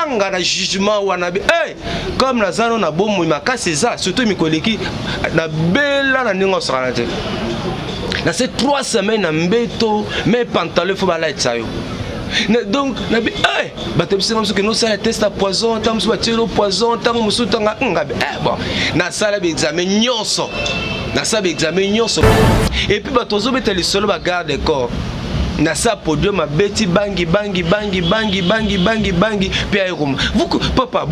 Kobanga na jugement wana be, hey, comme naza no na bomoi makasi eza surtout mikolo eleki nabela na ndenge osakana te. Na se 3 semaines na mbeto, mais pantalon fo balatisa yo. Donc nabi, hey, bato bisinga mosusu kende osala test ya poison, ntango mosusu batieli poison, ntango mosusu ntanga ngabi. Eh, bon, nasala baexamen nyonso, nasala baexamen nyonso et puis bato bazobeta lisolo, bagarde corps na sa podium abeti bangi bangi bangi bangi bangi bangi bangi mpe ayekoma papa.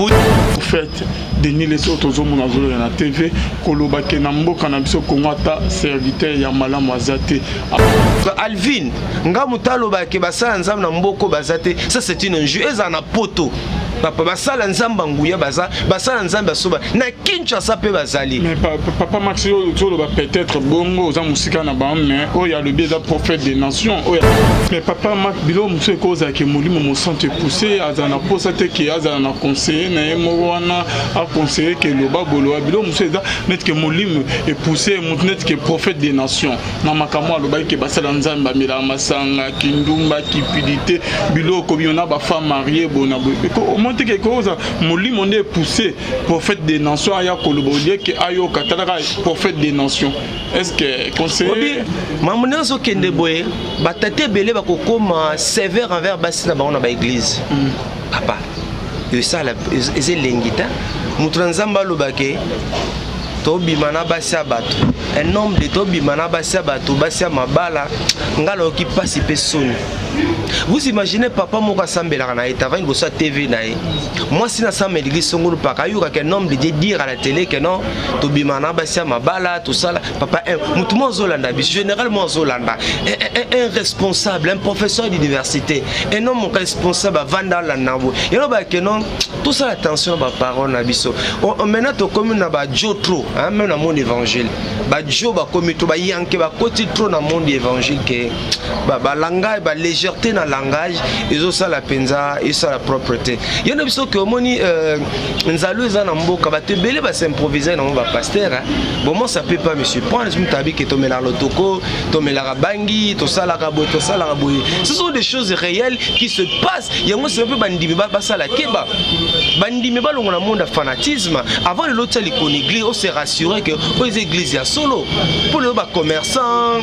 Fait Denis Lessie, oyo tozomona azoloya na TV, koloba ke na mboka na biso Kongo ata serviteur ya malamu aza te. Alvin, nga moto alobake basala Nzambe na mboka baza te, ça c'est une injure. Ezala na poto, papa, basala Nzambe nguya baza, basala Nzambe asoba na Kinshasa mpe bazali. Mais papa Max, ozoloba peut-être bongo oza mosika na bango, mais oyo alobi eza prophète des nations oyo. Mais papa Max, biloko mosusu ekozalaka molimo mosantu epousse, azala na posa te ke azala na conseiller na ye moko wana aconseiller ke loba boloba. Biloko mosusu eza neti ke molimo epousse motu, neti ke prophète des nations na makambo alobaki ke basala Nzambe bamelaka masanga, kindumba, cupidité, biloko bino na bafemme mariée bona boye. Omoni te ke ekoza molimo nde epousse prophète des nations aya koloba au lieu ke ayoka? Talaka prophète des nations, est ce que conseiller? Mambo ndenge azokende boye, batata ebele bakokoma sévère envers basi na bango na baeglise. Papa, esala eza elengi te moto na Nzambe alobake tobima na basi ya bato, un homme de tobima na basi ya bato, basi ya mabala. Nga nayoki mpasi mpe soni. Vous imaginez, papa moko asambelaka na ye, tavani liboso ya TV na ye, mwasi na samba église songolo paka, ayokaka un homme de Dieu dire à la télé que non, tobima na basi ya mabala, tosala. Papa, motu mo azolanda biso, généralement azolanda un responsable, un professeur d'université, un homme responsable avanda alanda boye. Yango bayake non, tosala attention na baparole na biso. Maintenant tokomi na bajo trop, même na monde évangile, bajo bakomi trop, bayanke bakoti trop na monde évangile ke balangage, balégèreté na langage ezosala mpenza, esala propre te. Yo na biso ke omoni nzalo eza na mboka, bato ebele basimprovise nango bapasteur. Bon, moi ça peut pas me surprendre. Moto abi ke tomelaka lotoko, tomelaka bangi, tosalaka boye, tosalaka boye, ce sont des choses réelles qui se passent. Yango sima mpe bandimi basala keba, bandimi balongola monde ya fanatisme. Avant lelo tia likolo église, ose rassurer ke oyo eza église ya solo, mpo lelo bacommerçant,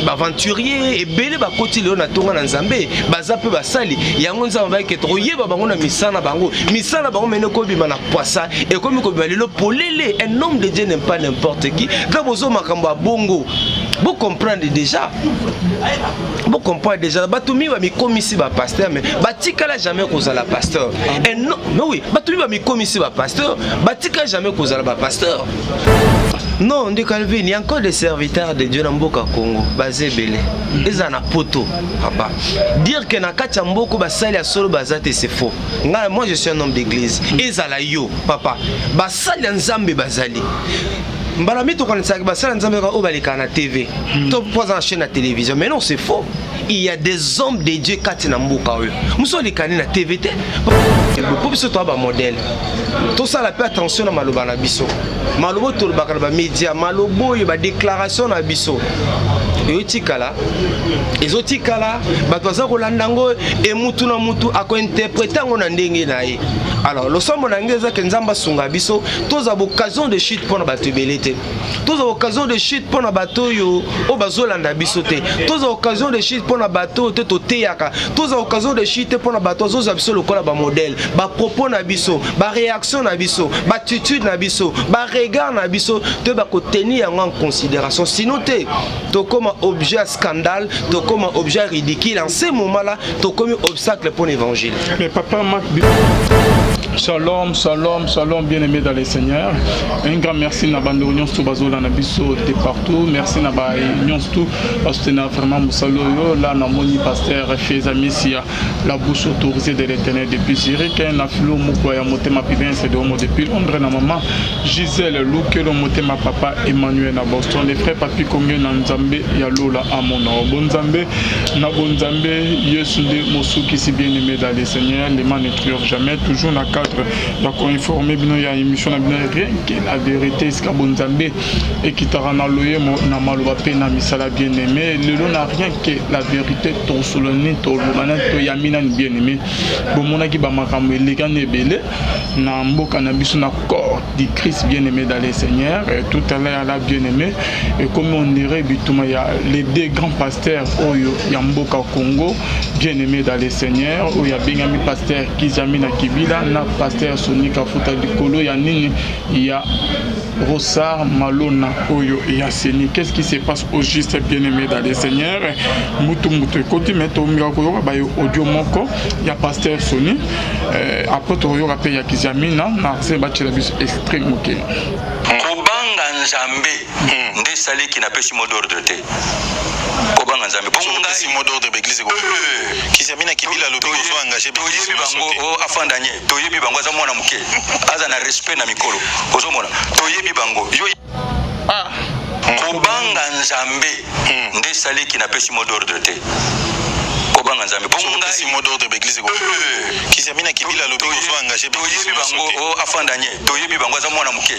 baaventurier ebele bakoti lelo na ntonga na Nzambe, baza mpe basali yango. Nzambe bayeke tokoyeba bango na misala na bango. Misala na bango mene ekobima na poisa, ekomi kobima lelo polele. Un homme de Dieu n'est pas n'importe qui. Ntango bozo makambo ya bongo, bocomprendre déjà, bocomprendre déjà. Bato mingi bamikomisi bapasteur, mais batikala jamais kozala pasteur. Et non, mais oui, bato mingi bamikomisi bapasteur, batikala jamais kozala bapasteur. Non, ndeko Alvin, il y a encore des serviteurs de Dieu na mboka Congo, baza ebele, eza na poto. Papa, dire que na kati ya mboka basali ya solo baza te, c'est faux. Ngai, moi je suis un homme d'église. Ezala yo papa, basali ya Nzambe bazali. Mbala mi tokanisaka basala Nzambe kaka oyo balekaka na TV to mpo aza na chaîne ya télévision, mais non, c'est faux. Il y a des hommes de Dieu kati na mboka oyo mosu alekani na TV te. Mpo biso toya bamodèle, tosala mpe attention na maloba na biso, maloba oyo tolobaka na bamédia, maloba oyo, badéclaration na biso eyotikala, ezotikala, bato baza kolanda yango e mutu na mutu akointerprete yango na ndenge na ye. Alors losambo na ngai ezake Nzambe asunga biso, tozwa baoccasion de chute mpo na bato ebele te, tozwa occasion de chute mpo na bato oyo oyo bazolanda biso te, tozwa occasion de chute mpo na bato oyo te toteyaka, tozwa occasion de chute mpo na bato azozwa biso lokola bamodèle. Bapropos na biso, baréaction na biso, baattitude na biso, baregard na biso, toyeba kotenir yango en considération. Sinon te, tokóma objet ya scandale, tokóma objet ridicule. En ce moment là tokomi obstacle mpo na évangile. Mais papa Marc, shalom, shalom, shalom, bien-aimé dans le Seigneur. Un grand merci na bando nyonso bazola na biso de partout. Merci na ba nyonso parce que na vraiment mosalo yo là na moni pasteur Feza Messia, la bouche autorisée de l'Éternel depuis Zurich, na filo moko ya motema Pibense de Homo depuis Londres, na maman Gisèle Lukelo motema, papa Emmanuel na Boston, les frères Papi Konge na Nzambe ya Lola amona. Bonzambe na bonzambe Yesu nde mosukisi. Bien-aimé dans le Seigneur, le mal ne triomphe jamais, toujours na cadre cadre ya koinforme bino ya émission na bino rien que la vérité, esika bonzambe ekitaka na loyemo, na maloba mpe na misala. Bien aimé, lelo na Rien que la vérité, tosolo nini, toloba nani, toyambi nani? Bien aimé, bomonaki bamakambo elekani ebele na mboka na biso, na corps du Christ. Bien aimé dans le Seigneur, tout à l'heure là, bien aimé, ekomi on dirait bituma ya les deux grands pasteurs oyo ya mboka Congo. Bien aimé dans le Seigneur, oyo abengami pasteur Kiziamina Kibila na pasteur Soni Kafuta, likolo ya nini? Ya Ronsard Malonda oyo ya CENI. Qu'est-ce qui se passe au juste, bien aimé dans le Seigneur? Mutu mutu ekoti me tomika koyoka bayo audio moko ya pasteur Soni, après tokoyoka mpe ya Kiziamina na Arsene, batiela biso extrait moke. Kobanga Nzambe nde esaliki napesi mot d'ordre te. Kobanga Nzambe. Opesi mot d'ordre, baeglise Kiziamina Kibila alobi kozo engage. Toyebi bango, o afanda nye, toyebi bango, aza mwana moke, aza na respect na mikolo. Ozomona, toyebi bango yo. Kobanga Nzambe nde esaliki napesi mot d'ordre te. Kobanga Nzambe. Opesi mot d'ordre, baeglise Kiziamina Kibila alobi kozo engage. Toyebi bango, o afanda nye, toyebi bango, aza mwana moke,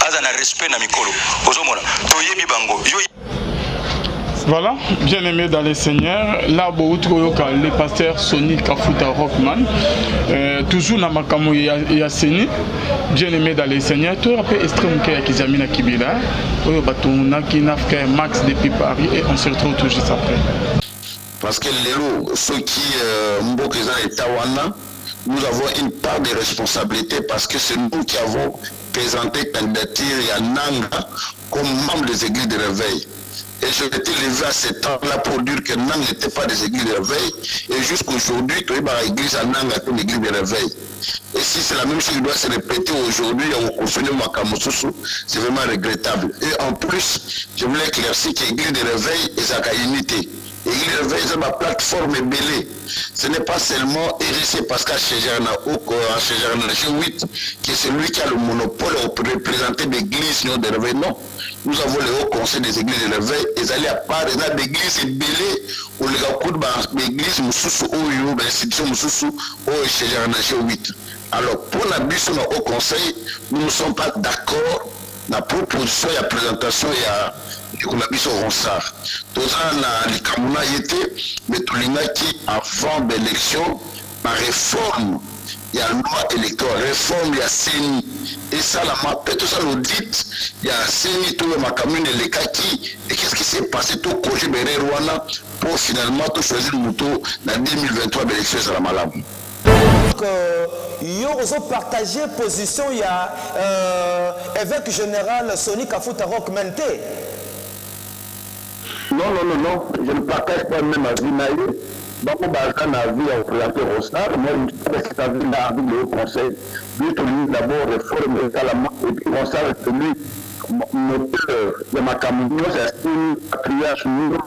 aza na respect na mikolo. Ozomona, toyebi bango yo. Voilà, bien-aimé dans le Seigneur, là, bouti koyoka le pasteur Sonny Kafuta Rockman, toujours na makambo ya CENI. Bien-aimé dans le Seigneur, toi après extrait moke ya Kiziamina Kibila, oyo batunaki na frère Max depuis Paris, et on se retrouve tout juste après. Parce que lelo, soki mboka eza na état wana, nous avons une part de responsabilité, parce que c'est nous qui avons présenté candidature ya Nanga comme membre des églises de réveil. Et je m'étais levé à ce temps-là pour dire que Nanga n'était pas des églises de réveil. Et jusqu'aujourd'hui, tu vois, l'église à Nanga est une église de réveil. Et si c'est la même chose qui doit se répéter aujourd'hui, c'est vraiment regrettable. Et en plus, je voulais éclaircir que l'église de réveil est à unité. Église de réveil, c'est ma plateforme belé. Ce n'est pas seulement Héritier Pascal Chegerna ou Chegerna G8 qui est celui qui a le monopole pour représenter l'église de réveil. Non. Nous avons le haut conseil des églises de réveil. Ils allaient à part, il y a des églises ebele, où les gars, l'église mosusu oyo, institution mosusu oyo Chegerna G8. Alors, pour la biso na haut conseil, nous ne sommes pas d'accord na proposition ya présentation ya ndeko na biso Ronsard. Toza na likambo na ye te, mais tolingaki avant baélection, baréforme ya loi électorale, réforme ya CENI esalama, mpe tosala audit ya CENI, toyo makambo nini elekaki et qu'est-ce qui s'est passé, tocorriger baerreur wana pour finalement tochoisir moto na 2023, baélection ezala malamu. Donc, yo ozopartage position ya évêque général Soni Kafuta Rockman te? Non, non, non, non, je ne partage pas même avis na ye. Bango baza na avis ya koprésenter Ronsard. Moi, je suis cet avis na avis de haut conseil. Biso tolingi d'abord réforme esalama, et puis Ronsard, c'est lui moteur ya makambo nyonso ya CENI, patriarche nyonso,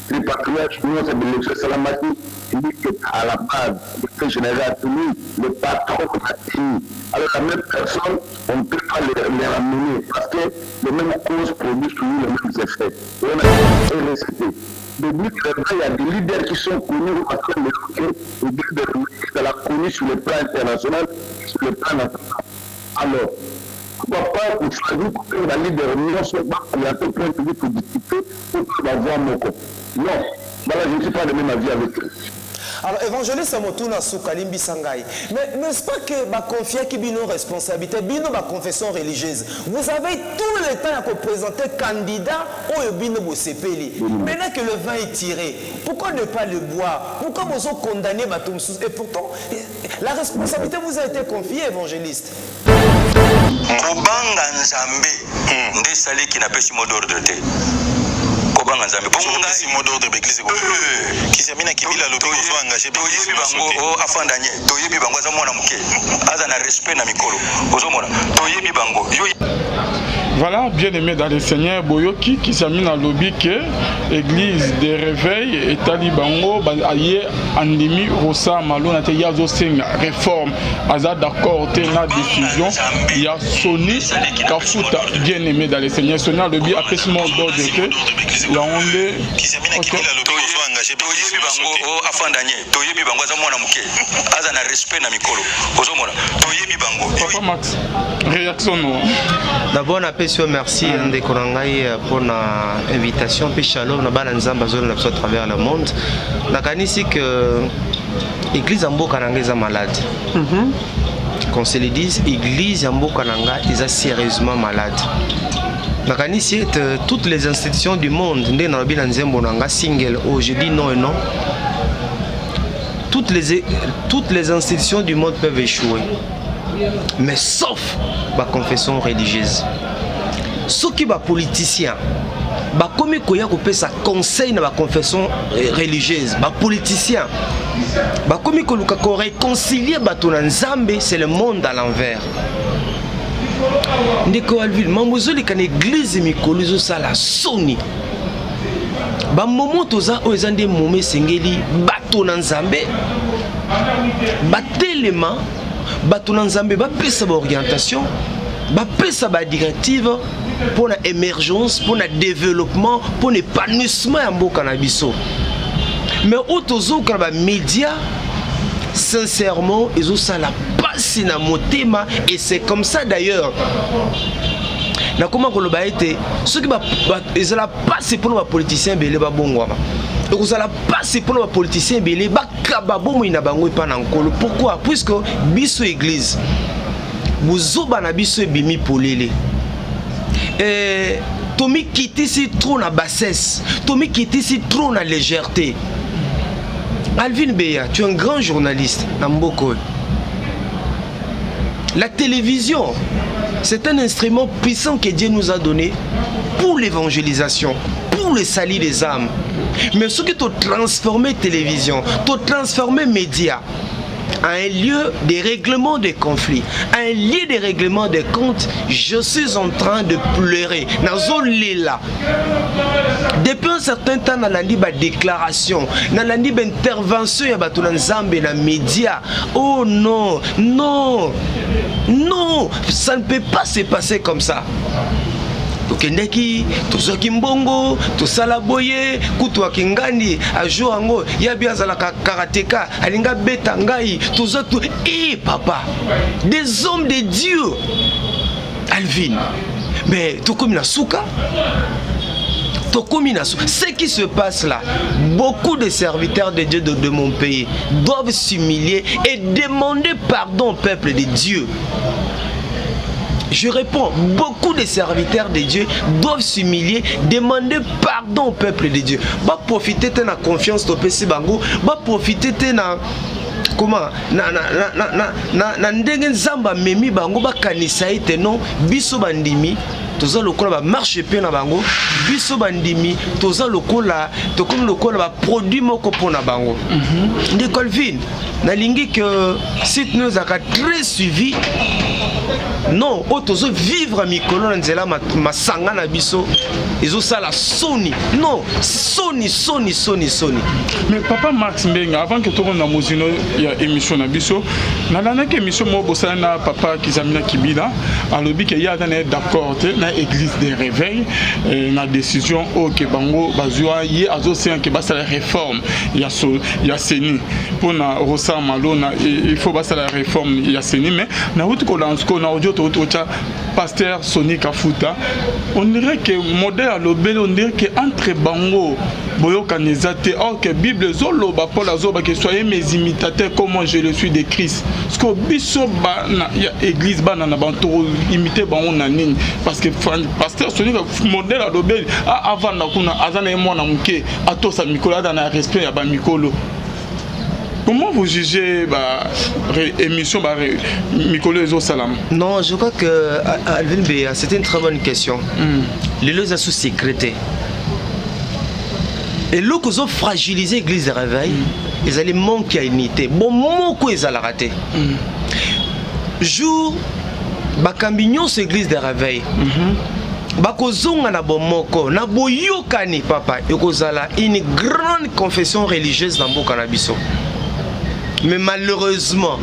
tripatriarche nyonso ya baélection esalamaki, lui qui est à la base, le général, lui le patron de la CENI. Alors, la même personne, on ne peut pas les ramener parce que les mêmes causes produisent toujours les mêmes effets. Et on a RST. L'église de, il y a des leaders qui sont connus parce que l'église de réveil est connue sur le plan international, sur le plan national. Alors, pourquoi pas choisir pour la leader nyonso baorienter point de vue pour discuter pour avoir moko? Non, voilà, je ne suis pas de même avis avec eux. Alors, évangéliste Motuna Suka, limbisa ngai, mais n'est-ce pas que baconfiaki bino responsabilité, bino baconfession religieuse, vous avez tout le temps ya koprésenter candidat oyo bino bosepeli? Maintenant que le vin est tiré, pourquoi ne pas le boire? Pourquoi bozo condamner bato mosusu? Et pourtant, la responsabilité vous a été confiée, évangéliste. Kobanga Nzambe nde esaliki napesi mot d'ordre te. Kobanga Nzambe. Opesi mot d'ordre, baeglise Kiziamina Kibila alobi kozo engage. Toyebi bango, o afanda nye, toyebi bango, aza mwana moke, aza na respect na mikolo. Ozomona, toyebi bango yo. Voilà, bien aimé dans le Seigneur, boyoki Kiziamina alobi que église de réveil etali bango, aye andimi Ronsard Malonda te, ye azosenga réforme, aza d'accord te na décision ya Soni Kafuta. Bien aimé dans le Seigneur, Soni alobi apesi mot d'ordre te, yango nde. Kiziamina Kibila alobi kozo engage. Kopartage. Toyebi bango o afanda nye, toyebi bango, aza mwana moke, aza na respect na mikolo, ozomona, toyebi bango. Papa Max, réaction no? D'abord napesi yo merci, ndeko na ngai, mpona invitation, mpe shalom na bana Nzambe azolanda biso à travers le monde. Nakanisi que église ya mboka na ngai eza malade. Qu'on se le dise, église ya mboka na ngai eza sérieusement malade. Nakanisi ete toutes les institutions du monde, nde nalobi na nzembo na nga single oyo, je dis non et non, toutes les institutions du monde peuvent échouer, mais sauf baconfession religieuse. Soki bapoliticien bakomi koya kopesa conseil na baconfession religieuse, bapoliticien bakomi koluka koréconcilier bato na Nzambe, c'est le monde à l'envers. Ndeko Alville, mambo ezoleka na église mikolo ezosala soni. Bamomo toza oyo eza nde momo esengeli bato na Nzambe batelema, bato na Nzambe bapesa baorientation, bapesa badirective mpo na émergence, mpo na développement, mpo na épanouissement ya mboka na biso. Mais oyo tozoyoka na bamédia, sincèrement, ezosala pasi na motema. Et c'est comme ça d'ailleurs nakoma koloba ete soki ezala pasi mpona bapoliticien ebele babongwama, ekozala pasi mpona bapoliticien ebele bakaba bomoi na bango epa na Nkolo. Pourquoi? Puisque biso église, bozoba na biso ebimi polele. Tomikitisi trop na bassesse, tomikitisi trop na légèreté. Alvin Beya, tu es un grand journaliste na mboka oyo. La télévision, c'est un instrument puissant que Dieu nous a donné pour l'évangélisation, pour le salut des âmes. Mais ce que tu transformé télévision, tu transformé média à un lieu de règlement des conflits, à un lieu de règlement des comptes, je suis en train de pleurer. Nazolela. Depuis un certain temps, nalandi ba déclaration, nalandi ba intervention ya bato na Nzambe na média. Oh non, non, non, ça ne peut pas se passer comme ça. Tokendeki, tozwaki mbongo, tosala boye, kutu akingandi ajour yango yabi azalaka karateka, alingi abeta ngai, tozwa tu e papa, des hommes de Dieu. Alvin, mais tokomi na suka, tokomi na suka. Ce qui se passe là, beaucoup de serviteurs de Dieu de mon pays doivent s'humilier et demander pardon au peuple de Dieu. Je réponds, beaucoup de serviteurs de Dieu doivent s'humilier, demander pardon au peuple de Dieu. Ba profiter de la confiance topesi bango, ba profiter te na comment na ndenge Nzambe amemi bango, bakanisa ete non, biso bandimi toza lokola bamarche mpe na bango, biso bandimi toza lokola, tokomi lokola baproduit moko mpo na bango. Ndeko Alvin, nalingi ke site no ezalaka très suivi. Non, oyo tozovivre mikolo na nzela masanga na biso ezosala soni, non, soni, soni, soni, soni. Mais papa Max Mbenga, avant que tokonda mozino ya émission na biso, nalandaki émission moko bosala na papa Kizamina Kibila. Alobi ke ye aza na ye d'accord te na église de réveil, na décision oyo ke bango bazwa. Ye azosenga ke basala réforme ya CENI mpona Ronsard Malonda. Il faut basala réforme ya CENI. Mais nauti kolanda sikoyo na audio touti kotya pasteur Soni Kafuta, on dirait que modèle alobeli, on dirait que entre bango boyokani eza te. Or que Bible ezoloba, Paul azoloba ke soyez mes imitateurs comme moi je le suis de Christ. Parce que biso bana ya église, bana na bango, toimite bango na nini? Parce que pasteur Soni, modèle alobeli, avanda kuna, aza na ye mwana moke, atosa mikolo, aza na respect ya bamikolo. Comment vous jugez ba émission ba mikolo ezosalama? Non, je crois que Alvin Béa, c'était une très bonne question. Lelo eza sous sécurité. Eloko ozofragiliser église de réveil ezali manque ya unité. Bon, moko ezalaka te. Jour bakambi nyonso église de réveil bakozonga na bomoko, na boyokani, papa, ekozala une grande confession religieuse na mboka na biso. Mais malheureusement,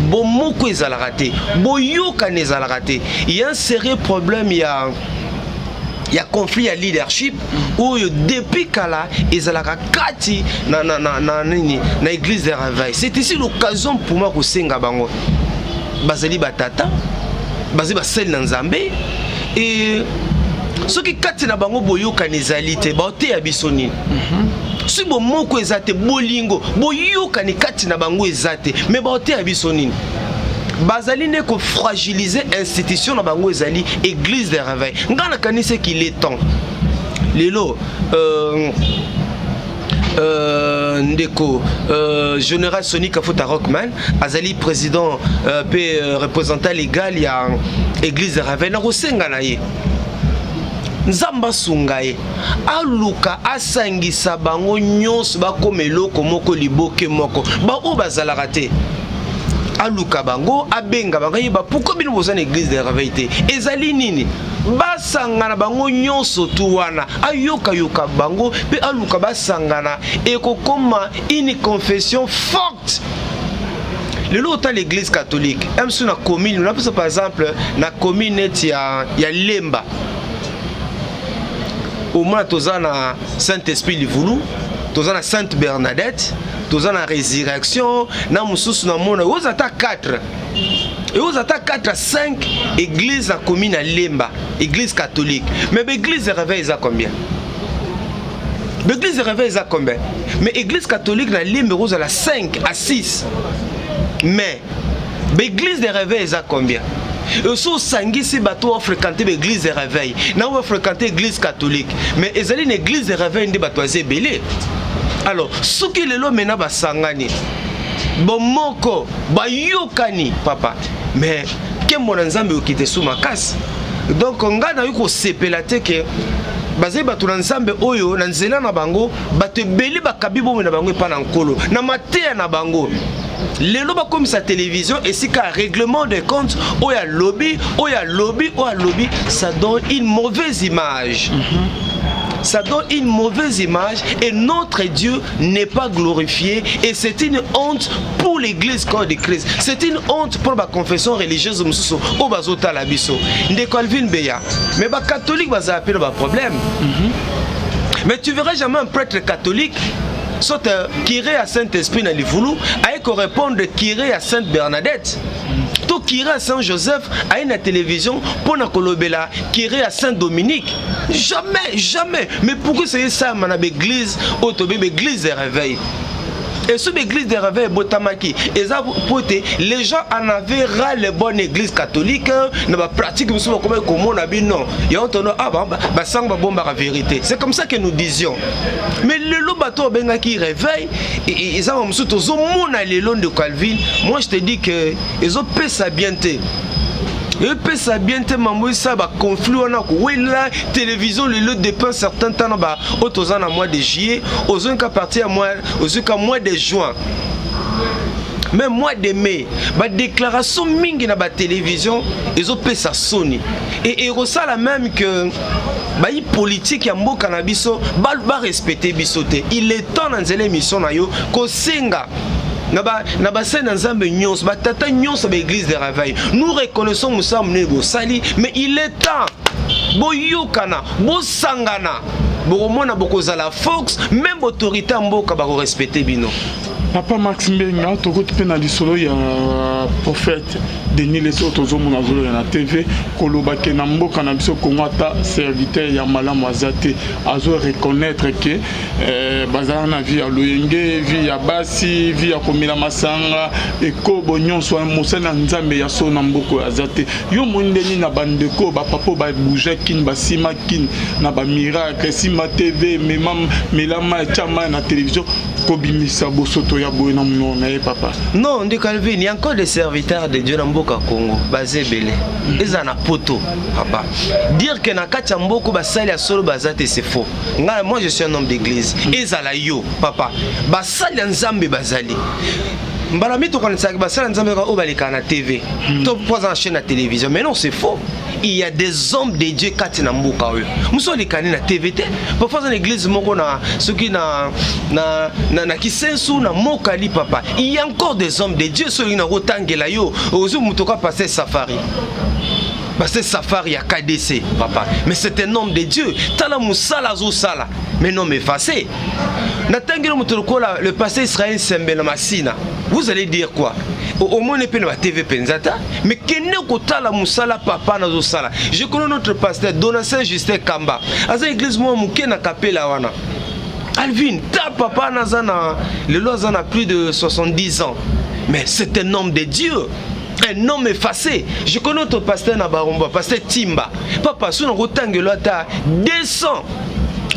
bomoko ezalaka te, boyokani ezalaka te. Il y a un sérieux problème ya Ya conflit ya leadership oyo depuis kala ezalaka kati na nini, na église de réveil. C'est ici l'occasion pour moi kosenga bango, bazali batata, bazali basali na Nzambe, e soki kati na bango boyokani ezali te, baoteya biso nini? Soki bomoko eza te, bolingo, boyokani kati na bango eza te, mais baoteya biso nini? Bazali nde kofragiliser institution na bango, ezali église de réveil. Ngai nakanisi qu'il est temps lelo ndeko général Sony Kafuta Rockman azali président mpe représentant légal ya église de réveil. Nakosenga na ye, Nzambe asunga ye, aluka asangisa bango nyonso, bakóma eloko moko, liboke moko. Baoyo bazalaka te, aluka bango, abenga bango, ayeba pourquoi bino boza na église de réveil te, ezali nini. Basangana bango nyonso tu wana, ayokayoka bango mpe aluka basangana, ekokoma une confession forte. Lelo ota l'église catholique msu na commune, napesa par exemple na commune neti ya Lemba, omona toza na Saint Esprit Livulu, toza na Sainte Bernadette, toza na Résurrection, na mosusu namona oza ata 4, eoza ata 4 à 5 église na commune ya Lemba, église catholique. Mais baéglise de réveil eza combien? Baéglise de réveil eza combien? Mais église catholique na Lemba ekozala 5 à 6, mais baéglise de réveil eza combien? So osangisi bato bafréquente baéglise de réveil na oyo bafréquente église catholique, mais ezali na église de réveil nde bato aza ebele. Alors soki lelo mena basangani bomoko, bayokani, papa, mais nkembo na Nzambe okite su makasi. Donc ngai nayoki kosepela te ke bazali bato na Nzambe oyo na nzela na bango bato ebele bakabi bomoi na bango epa na Nkolo na mateya na bango. Lelo bakomisa télévision esika ya règlement de compte, oyo alobi, oyo alobi, oyo alobi. Ça donne une mauvaise image. Ça donne une mauvaise image et notre Dieu n'est pas glorifié et c'est une honte pour l'église corps de Christ. C'est une honte pour la confession religieuse mosusu oyo bazotala biso. Ndeko Alvin Beya, mais bacatholique bazala mpe na baproblème, mais tu verras jamais un prêtre catholique soit curé à Saint-Esprit na Livulu aye korépondre curé à Sainte Bernadette to curé à Saint Joseph aye na télévision mpo na kolobela curé à Saint Dominique. Jamais, jamais. Mais pourquoi c'est esalama na baéglise oyo tobebi baéglise de réveil? Et soki église de réveil ebotamaki, eza po ete les gens en avaient ras le bol église catholique na bapratique mosusu. Bakomaki komona bino yango tono, ah, basango babombaka vérité. C'est comme ça que nous disions. Mais lelo bato babengaki réveil, eza bamosusu tozomona lelo. Ndeko Alvin, moi je te dis que ezopesa bien te, epesa bien te. Mambo esala baconflit wana, kowela télévision lelo depuis un certain temps na ba oyo toza na mois de juillet, ozongi partir ya mois, ozwika mois de juin, même mois de mai, badéclaration mingi na batélévision ezopesa soni e ekosala même que bayi politique ya mboka na biso barespecte biso te. Il est temps na nzela émission na yo kosenga na basali na Nzambe nyonso, batata nyonso baéglise de réveil, nous reconnaissons mosala monene bosali, mais il est temps boyokana, bosangana, bokomona bokozala force, même autorité ya mboka bakorespecte bino. Papa Max Mbenga, tokoti mpe na lisolo ya prophète Denis Lesi oyo tozomona azoloya na TV, koloba ke na mboka na biso Kongo ata serviteur ya malamu aza te. Azo reconnaître ke bazala na vie ya loyenge, vie ya basi, vie ya komela masanga, ekobo nyonso wana. Mosali na Nzambe ya solo na mboka oyo aza te. Yo moni ndeni na bandeko bapapa oyo babouge kini, basima kini na bamiracle, nsima TV, mema melama, etya mai na télévision, kobimisa bosoto ya boye na monoko na ye, papa? Non, ndeko Alvin, il y a encore des serviteurs de Dieu na mboka Congo, baza ebele, eza na poto. Papa, dire que na kati ya mboka basali ya solo baza te, c'est faux. Ngai, moi je suis un homme d'église. Ezala yo papa, basali ya Nzambe bazali. Mbala mi tokanisaka basali ya Nzambe kaka oyo balekaka na TV to mpo aza na chaîne ya télévision, mais non, c'est faux. Il y a des hommes de Dieu kati na mboka oyo mosu alekani na TV te. Parfois aza na église moko na soki na Kisensu, na Mokali. Papa, il y a encore des hommes de Dieu. Soki na kotangela yo, ozwi moto ka pasteur Safari. Pasteur Safari ya KDC, papa. Mais c'est un homme de Dieu. Tala mosala azosala. Mais non, mais effacé. Natangeli moto lokola le pasteur Israël Sembe na Masina. Vous allez dire quoi? Omoni mpe na baTV mpenza ta, mais kende kotala mosala papa nazosala. Je connais notre pasteur Donatien Justin Kamba, aza église moko moke na Kapela wana. Alvin, ta papa naza na lelo aza na plus de 70 ans, mais c'est un homme de Dieu, un homme effacé. Je connais notre pasteur na Barumba, pasteur Timba. Papa, so nakotangelo ata 200.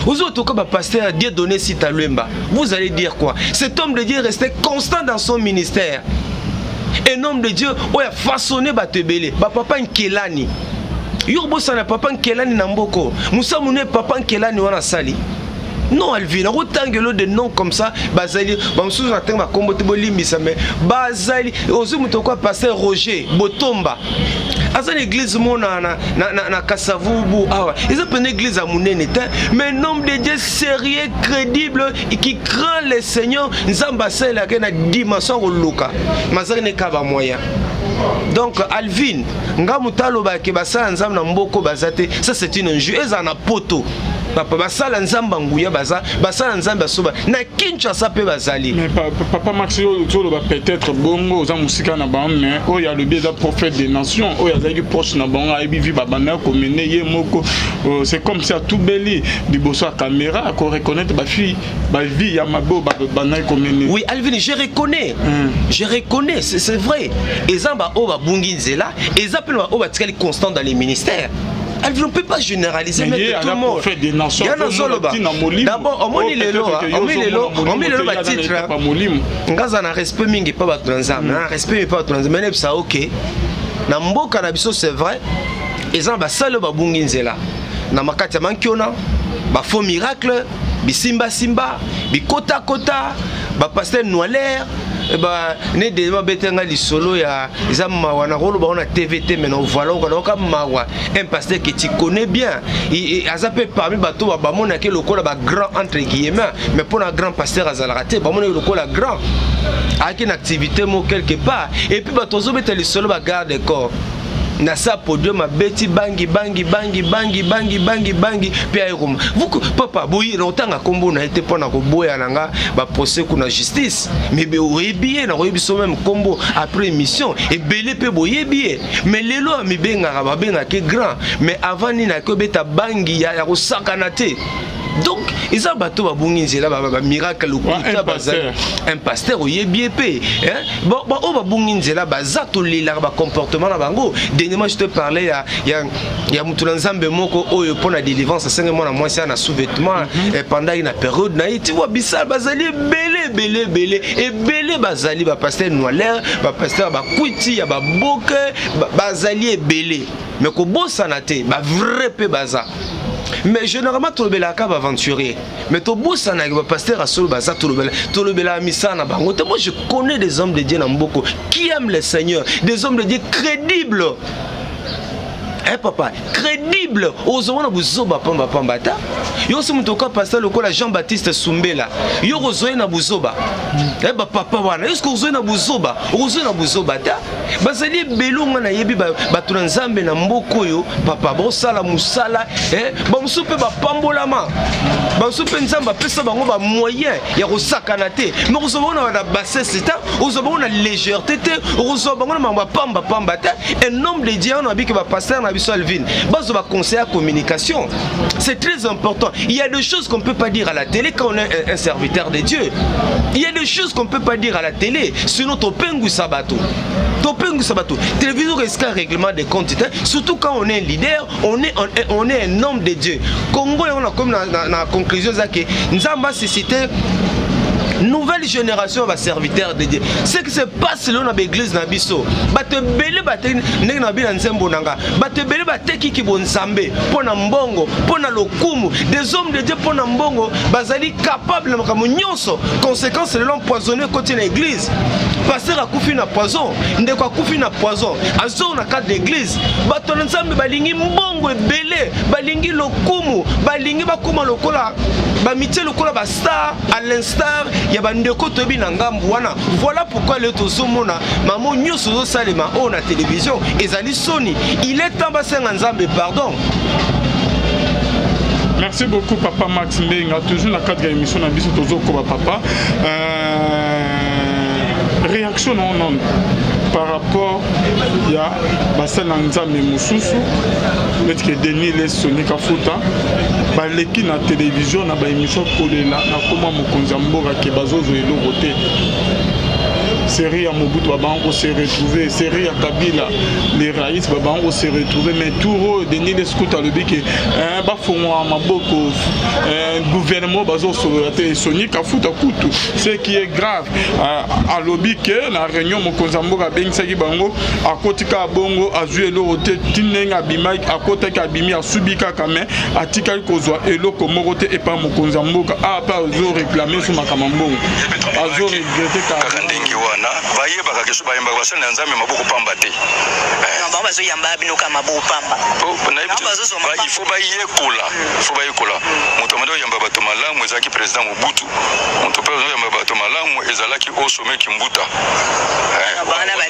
Ozotoka bapasteur Dieu donné Sita Lwemba. Vous allez dire quoi? Cet homme de Dieu restait constant dans son ministère. Un homme de Dieu oyo a façonné bato ebele. Bapapa Nkelani. Yo bosana papa Nkelani na mboko. Musa mune papa Nkelani wana sali. Non, Alvin, nakotangelo de nom comme ça, bazali, bamosusu na ntango bakombo te, bolimbisa, mais bazali. Ozwi moto okwa pasteur Roger Botomba, aza na église mo na Kasavubu awa, eza mpena église ya monene te, mais un homme de Dieu sérieux, crédible, qui craint le Seigneur. Nzambe asalelaka na dimension ya koluka mazalaki ne ka bamoyen. Donc Alvin, nga moto alobaki basala Nzambe na mboko baza te, ça c'est une injure. Ezala na poto, papa, basala Nzambe nguya baza, basala Nzambe asoba na Kinshasa mpe bazali. Mais papa Max, ozoloba peut-être bongo, oza mosika na bango, mais oyo alobi eza prophète des nations, oyo azalaki proche na bango, ayebi vi babanda komene ye moko. C'est comme si atubeli liboso ya caméra akoreconnaître bafille bavie ya mabe oyo babandaki komene. Oui, Alvin, je reconnais. Je reconnais, c'est vrai, eza baoyo babungi nzela, eza mpe na baoyo batikali constant dans les ministères. Alvin, on ne peut pas généraliser, mettre tout le monde. D'abord, omoni lelo batitre nga na respect mingi mpa bato na Nzambe, na respect mingi mpa bato na Nzambe. Nayebisa, ok, na mboka na biso, c'est vrai, eza na basali oyo babungi nzela na makati ya mankiona, bafaux miracle, bisimbasimba, bikotakota, bapasteur noilere ne de babete nga lisolo ya eza mawa. Nakoloba ngo na TV te, mais na voilà, naoka mawa. Un pasteur que tu connais bien, aza mpe parmi bato bamonaki lokola bagrand entre guillemets, mais mpo na grand pasteur azalaka te, bamonaki lokola grand, ayaki na activité mo quelque part, et puis bato ozobeta lisolo, bagarde corps na sa podium, abeti bangi bangi bangi bangi bangi bangi bangi mpe ayekoma papa boyi. Na otanga nkombo na ye te mpo na koboya na nga baprocès kuna justice, mais oyebi ye, nakoyebi so même nkombo après émission. Ebele mpe boyebi ye, mais lelo amibengaka, babengaki grand, mais avant nini aki obeta bangi ya kosakana te. Donc eza bato babungi nzela, bamiracle lokuta bazali. Un pasteur oyebi ye mpe, oyo babungi nzela baza, tolelaka bacomportement na bango. Dernièrement, je te parlais ya motu na Nzambe moko oyo mpo na délivrance asenge mwana mwasi ya na sous-vêtement pendant na période na ye. Tu vois, bisala bazali ebele ebele ebele ebele, bazali bapasteur noilere, bapasteur bakwiti ya baboke, bazali ebele. Mais kobosana te, bavrai mpe baza, mais généralement tolobelaka baaventurier, mais tobosanaka bapasteur asolo baza, tolobelaka misala na bango te. Moi, je connais des hommes de Dieu na mboko qui aiment le Seigneur, des hommes de Dieu crédibles, eh papa, crédible. Ozomona buzoba pamba pamba ta yo so moto oka pasteur lokola Jean Baptiste Sumbela, yo kozoi na buzoba eh bapapa wana, yo soki ozoi na buzoba, okozoi na buzoba ta. Bazali ebele. Nga nayebi bato na Nzambe na mboka oyo, papa, bosala mosala, bamosusu mpe bapambolama, bamosusu mpe Nzambe apesa bango bamoyen ya kosakana te. Mais kozwa bango na bassesse te, ozwa bango na légèreté te, okozwa bango na makambo ya pambapamba te. Un homme de Dieu wana, abiki bapasteur na biso, Alvin, bazwa baconseil ya communication, c'est très important. Il y a des choses qu'on ne peut pas dire à la télé quand on est un serviteur de Dieu. Il y a des choses qu'on ne peut pas dire à la télé, sinon topengwisa bato, topengwisa bato. Télévision esika règlement des comptes, surtout quand on est un leader, on est un homme de Dieu. Congo yango, nakomi na conclusion eza ke Nzambe asuscité nouvelle génération ya baserviteur de Dieu. Ce qui se passe lelo na baeglise na biso, bato ebele bateki ndenge na bina nzembo na nga, bato ebele batekiki bonzambe mpo na mbongo, mpo na lokumu. Des hommes de Dieu, mpo na mbongo, bazali capable na makambo nyonso. Conséquence, lelo empoisonné ekoti na église. Pasteur akufi na poison, ndeko akufi na poison, azonga na cadre d'église. Bato na Nzambe balingi mbongo ebele, balingi lokumu, balingi bakóma lokola bamitie lokola bastar, à l'instar ya bandeko toyebi na ngambu wana. Voilà pourquoi lelo tozomona mamo nyonso ozosalema oyo na télévision. Ezali soni. Il est temps basenga Nzambe pardon. Merci beaucoup, papa Max Mbenga. Toujours na cadre ya émission na biso, tozokoba, papa. Réaction na non par rapport ya basali na Nzambe mosusu neti ke Denis Lessie, Sony Kafuta, baleki na télévision na baémission kolela na koma mokonzi ya mboka ke bazozwa eloko te. Série ya Mobutu, babango kose retrouver. Série ya Kabila, les raïs, babango kose retrouver. Mais tour oyo, Denis Lessie kuta alobi ke bafongwaka maboko, gouvernement bazosolola te. Sony Kafuta kutu, ce qui est grave, alobi ke na réunion mokonzi ya mboka abengisaki bango, akoti kaka bongo, azwi eloko te. Ti ndenge abimaki, akotaki, abimi, asubi kaka, mais atikali kozwa eloko moko te epai mokonzi ya mboka. Awa mpe azoréclamer so makambo mbongo, azoregretter. Kaka ndenge wana bayebaka ke so bayembaka basali na Nzambe maboko pamba te. Bango bazoyamba bino kaka maboko pamba. Il faut bayekola, faut bayekola. Moto amandi oyamba bato malamu ezalaki président Mobutu. Moto mpe ozoyamba bato malamu ezalaki osomeki mbuta.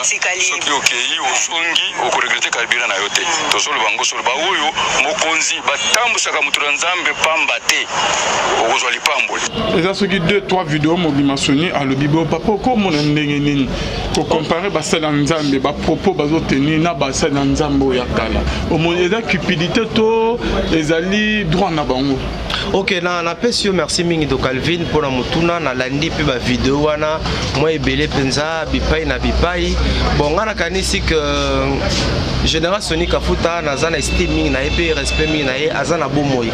Soki okei, ozongi, okoregretter carburant na yo te. Tozoloba ngo solo. Baoyo mokonzi batambusaka moto na Nzambe pamba te, okozwa lipamboli. Eza soki 2 3 video mobima. Soni alobi bo, papa, okomona ndenge nini kocomparer basali ya Nzambe, bapropos bazotenir na basali ya Nzambe oyo ya kala? Omoni eza cupidité to ezali droit na bango? Ok, na napesi yo merci mingi do Calvin mpona motuna. Nalandi mpe bavideo wana mwa ebele mpenza, bipai na bipai. Bon, ngai nakanisi ke général Sony Kafuta, naza na estime mingi na ye mpe respect mingi na ye. Aza na bomoi.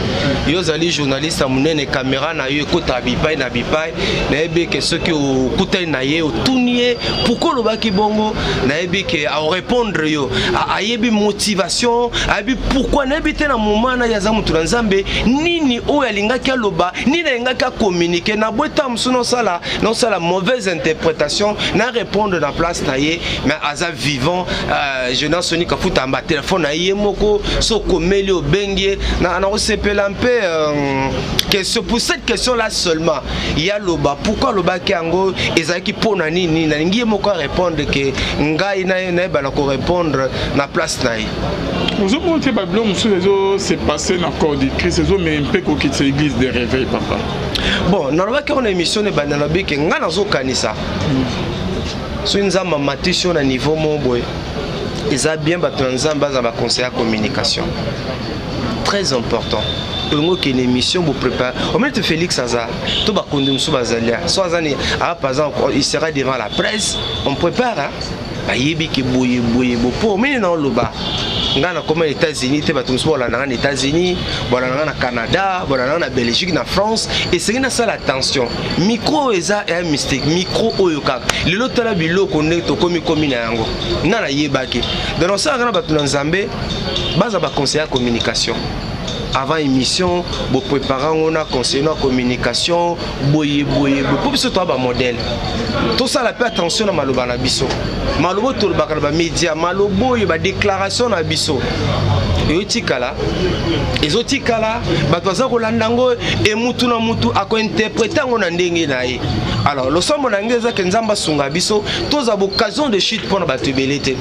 Yo ozali journaliste ya monene, caméra na yo ekotaka bipai na bipai. Nayebi ke soki okutani na ye, otuni ye pourquoi olobaki bongo, nayebi ke aorépondre yo. Ayebi motivation, ayebi pourquoi. Nayebi te na moment na ye, aza motu na Nzambe, nini oyo alingaki aloba, nini alingaki acommuniquer. Na boye ntango mosusu nosala mauvaise interprétation, na répondre na place na ye. Mais aza vivant, général Sony Kafuta. Amba telefone na ye moko, so okomeli, obengi ye, nakosepela mpe question. Pour cette question là seulement, ye aloba pourquoi alobaki yango, ezalaki mpo na nini. Nalingi ye moko arépondre ke ngai nayebana korépondre na place na ye. Ozomona te babilo mosusu ezose passer na corps du Christ, ezomema mpe kokitisa église de réveil, papa? Bon, nalobaki yango na émission ebanda. Nalobi ke ngai nazokanisa soki Nzambe amatisi yo na niveau moko boye, eza bien bato na Nzambe baza baconseil ya communication, très important. Olingi okende émission, boprépare. Omoni te Félix aza to bakonzi mosusu bazali so aza ni aa, par exemple, il sera devant la presse, on prépare, hein? Bayebi ke boye boye bo mpo omini na oloba. Ngai nakoma na États-Unis te, bato mosusu bolanda ngai na États-Unis, bolanda ngai na Canada, bolanda ngai na Belgique, na France. Esengi nasala attention. Micro oyo eza ya mystique. Micro oyo kaka lelo, tala biloko ndenge tokomi komi na yango nga nayebaki. Donc nasalaka na bato na Nzambe baza baconseiller ya communication. Avant émission, boprépare yango na conseiller na communication, boye boye boye, mpo biso toya bamodèle. Tosala mpe attention na maloba na biso, maloba oyo tolobaka na bamédia, maloba oyo, badéclaration na biso eyotikala, ezotikala, bato baza kolanda yango e mutu na mutu akointerpréter yango na ndenge na ye. Alors losambo na ngai ezake Nzambe asunga biso, tozwa baoccasion de chute mpo na bato ebele te,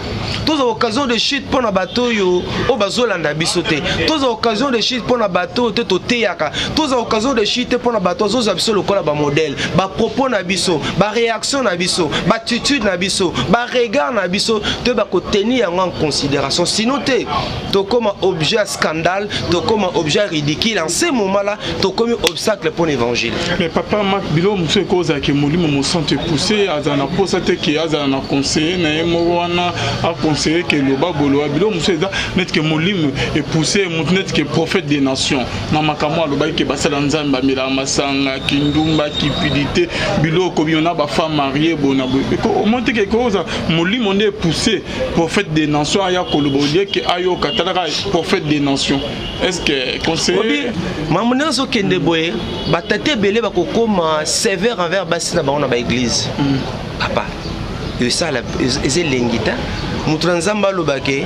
tozwa occasion de chute mpo na bato oyo bazolanda biso te, tozwa occasion de chute mpo na bato oyo te toteyaka, tozwa occasion de chute mpo na bato azozwa biso lokola bamodèle. Bapropos na biso, baréaction na biso, baattitude na biso, baregard na biso, toyeba kotenir yango en considération. Sinon te, tokóma objet ya scandale, tokóma objet ridicule. En ce moment là tokomi obstacle mpo na évangile. Mais papa Mak, biloko mosusu ekozalaki Molimo Mosantu epousse, azala na posa te ke azala na conseiller na ye moko wana aconseiller ke loba boloba. Biloko mosusu eza neti ke Molimo epousse motu, neti ke prophète des nations na makambo alobaki ke basala Nzambe bamelaka masanga, kindumba, cupidité, biloko bino na bafemme mariée bona boye. Omoni te ke ekozala Molimo nde epousse prophète des nations aya koloba, olie ke ayoka talaka prophète des nations? Est ce que conseiller? Mambo ndenge azokende boye, batata ebele bakokóma sévère envers basi na bango na baéglise. Papa, Esala eza elengi te. Moto na Nzambe alobake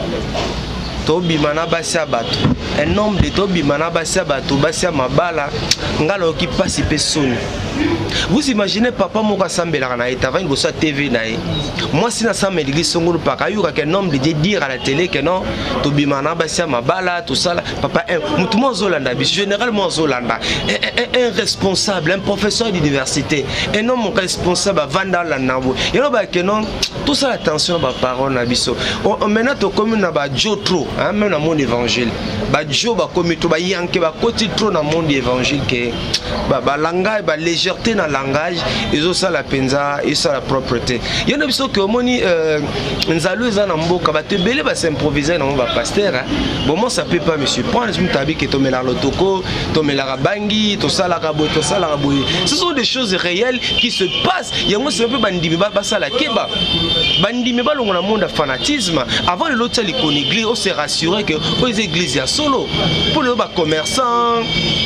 tobima na basi ya bato, un homme de tobima na basi ya bato, basi ya mabala. Ngai nayoki mpasi mpe soni. Vous imaginez, papa moko asambelaka na ye, tavani liboso ya TV na ye, mwasi na samba église songolo paka, ayokaka un homme de Dieu dire à la télé que non, tobima na basi ya mabala. Tosala papa, motu mo azolanda biso, généralement azolanda un responsable, un professeur d'université, un homme responsable avanda alanda boye. Yango bayake non, tosala attention na baparole na biso. Maintenant tokomi na bajo trop, hein, même na monde évangile bajo bakomi trop, bayanke bakoti trop na monde évangile ke balangage, balégèreté na langage ezosala mpenza, esala propre te. Yo na biso ke omoni nzalo eza na mboka, bato ebele bas'improvise nango bapasteur. Bon, moi, ça peut pas me surprendre. Moto abi ke tomelaka lotoko, tomelaka bangi, tosalaka boye, tosalaka boye, ce sont des choses réelles qui se passent. Yango sima mpe bandimi basala keba, bandimi balongo na monde ya fanatisme. Avant lelo otia likoni église, ose rassurer ke oyo eza église ya solo. Mpo lelo bacommerçant,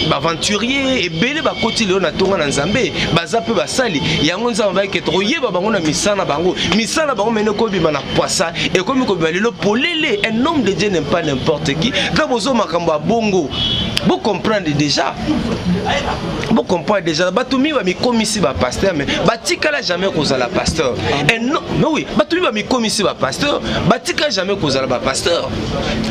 baaventurier ebele bakoti lelo na ntonga na Nzambe, baza mpe basali yango. Nzambe bayeke tokoyeba bango na misala na bango. Misala na bango mene ekobima na poisa, ekomi kobima lelo polele. Un homme de Dieu n'est pas n'importe qui. Ntango bozwa makambo ya bongo, bocomprendre déjà, bocomprendre déjà. Bato mingi bamikomisi bapasteur, mais batikala jamais kozala pasteur. Et non, mais oui, bato mingi bamikomisi bapasteur, batikala jamais kozala bapasteur.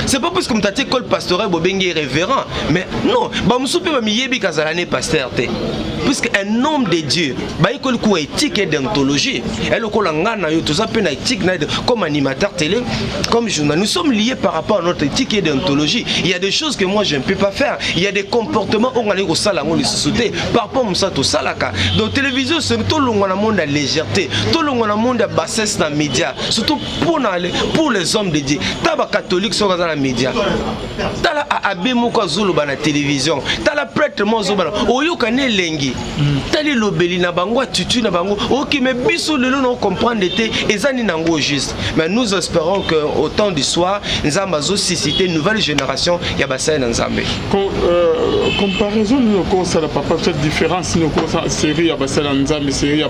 C'est pas parce que moto atie école pastoral bobengi révérend. Mais non, bamosusu mpe bamiyebi kazala ne pasteur te, puisque un homme de Dieu bayekoli kuwa éthique et déontologie. Elokola nga na yo, toza mpe na éthique na comme animateur télé, comme journal, nous sommes liés par rapport à notre éthique et déontologie. Il y a des choses que moi je ne peux pas faire, il y a des comportements oyo ngai kosala yango lisusu te par rapport mosala tosalaka. Donc télévision, tolongwa na monde ya légèreté, tolongwa na monde ya bassesse na média, surtout pour les hommes de Dieu. Ta bacatholique soki aza na média, tala abbé moko azoloba na télévision, tala prêtre moko azoloba na oyokani elengi, tala elobeli na bango, attitude na bango oki. Mais biso lelo na comprendre te eza nini yango juste. Mais nous espérons que au temps du soir, Nzambe azosusciter nouvelle génération ya basali na Nzambe. Comparaison nini okosala, papa, peut-être différence nini okosala, série ya basali ya Nzambe, série ya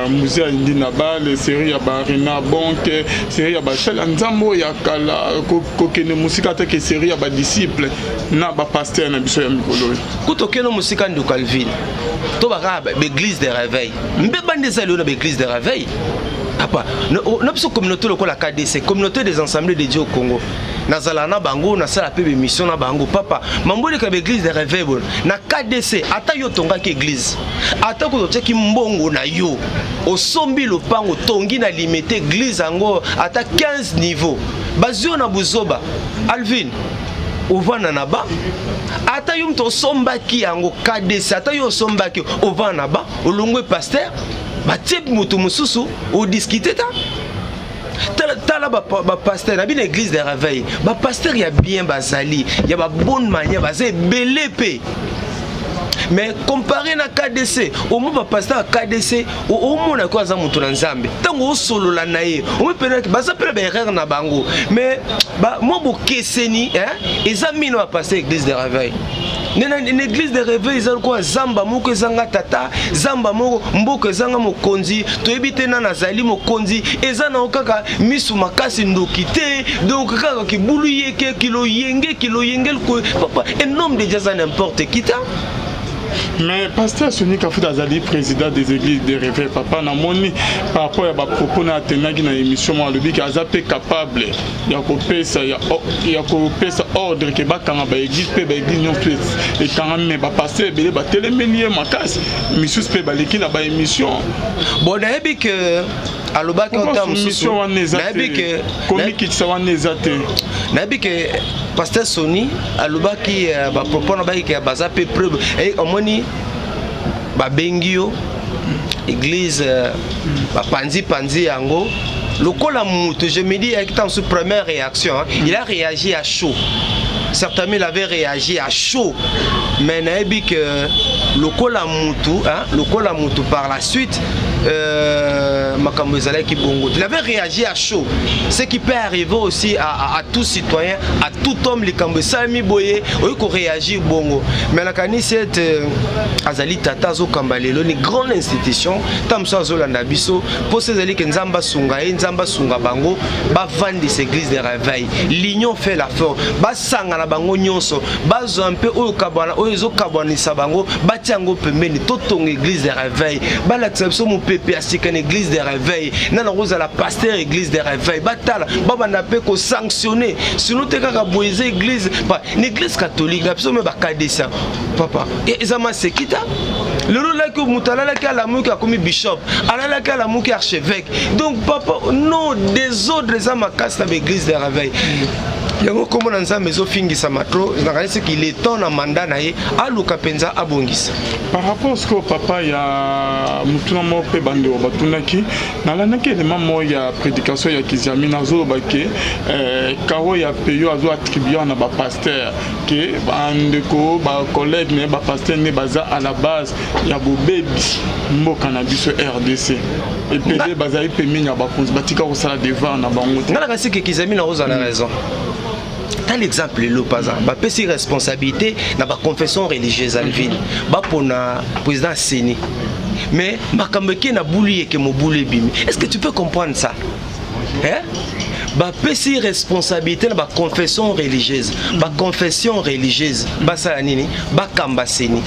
Musée ya Indi na Bale, série ya barena Bonke, série ya basali ya Nzambe oyo ya kala, kokende mosika teke série ya badisciple na bapasteur na biso ya mikolo oyo? Kuta okende mosika, nduka Alvine, to baka baéglise de réveil mpe bande eza lelo na baéglise de réveil. Papa, na biso communauté lokola KDC, Communauté des Assemblées de Dieu au Congo, nazala na bango, nasala mpe bémission na bango. Papa, mambo eleka baéglise de réveil bono na KDC, ata yo otongaki église, ata koto otiaki mbongo na yo, osombi lopango, otongi na Limete église yango ata 15 niveau, bazwi yo na buzoba. Alvin, ovanda na ba, ata yo moto osombaki yango KDC, ata yo osombaki, ovanda na ba, olongwe pasteur, batie moto mosusu, odiscute ta. Tala bapasteur na bino église de réveil, bapasteur ya bien bazali, ya babonne manière baza ebele mpe. Mais comparé na KDC, omoi bapasteur ya KDC, omona ko aza moto na Nzambe. Ntango osolola na ye, omoi mpenaki baza mpe na baerreur na bango, mais mwa bokeseni eza mingi na bapasteur église de réveil. Na église de réveil eza lokola zamba moko ezanga tata, zamba moko mboka ezanga mokonzi. Toyebi te nani azali mokonzi. Eza nango kaka misu makasi, ndoki te. Donc kaka kibulu yeke kiloyenge kiloyenge. Papa, un homme de Dieu aza n'importe qui ta. Mais pasteur Soni Kafuta azali président des églises de réveil. Papa, namoni par rapport ya bapropos na atenaki na émission moko, alobiki aza mpe capable ya kopesa ordre ke bakanga baéglise mpe baéglise nyonso ekangami. Me bapasteur ebele batelemeli ye makasi, misusu mpe baleki na baémission. Bon, nayebi ke alobaki ota mosusu. Wana eza te, komikitisa wana eza te. Nayebi ke pasteur Soni alobaki bapropos na baki ke baza mpe preuve. Omoni, babengi yo église, bapanzi-panzi yango lokola mutu. Je me dis, ayaki ntango mosusu première réaction, hein, il a réagi à chaud, certainement il avait réagi à chaud. Mais nayebi ke lokola mutu, hein, lokola mutu par la suite makambo ezalaki bongo. Il avait réagi à chaud, ce qui peut arriver aussi à tout citoyen, à tout homme. Likambo esalami boye, oyi koréagir bongo. Mais nakanisi ete azali tata, azokamba lelo ni grande institution. Ntango mosusu azolanda biso, mposa ezali ke Nzambe asunga ye, Nzambe asunga bango, bavandisa église de réveil. L'union fait la force. Basangana bango nyonso, bazwa mpe oyo kabwana, oyo ezokabwanisa bango, batia yango pembeni, totonga église de réveil. Balakisa biso mopepe ya sika na église de réveil. Nana kozala pasteur église de réveil, batala, babanda mpe kosanctionner. Sinon te, kaka boye eza église na église catholique na biso, me bakadesa papa, eza maseki ta. Lelo laki moto alalaki, alamuki, akomi bishop, alalaki, alamuki, archevêque. Donc papa, non, désordre eza makasi na baéglise de réveil. Yango nkombo na Nzambe ezofingisama trop. Nakanisi qu'il est temps, na mandat na ye, aluka mpenza abongisa. Par rapport sikoyo, papa, ya motuna moko mpe bandeko batunaki, nalandaki elema moko ya prédication ya Kiziami, nazoloba ke karo ya peyo azo attribue na bapasteur, ke bandeko, bacollègue na ye bapasteur nde baza à la base ya bobebi mboka na biso RDC, epele bazali pembeni ya bakonzi, batika kosala devoir na bango te. Nga nakanisi ke Kiziami na kozala raison. Tal exemple, lelo paza bapesi responsabilité na baconfession religieuse alvine, bapona président CENI, mais makambo eke na bulu, yeke mobulu ebimi. Est ce que tu peux comprendre ça, hein? Bapesi responsabilité na baconfession religieuse, baconfession religieuse basala nini? Bakamba CENI.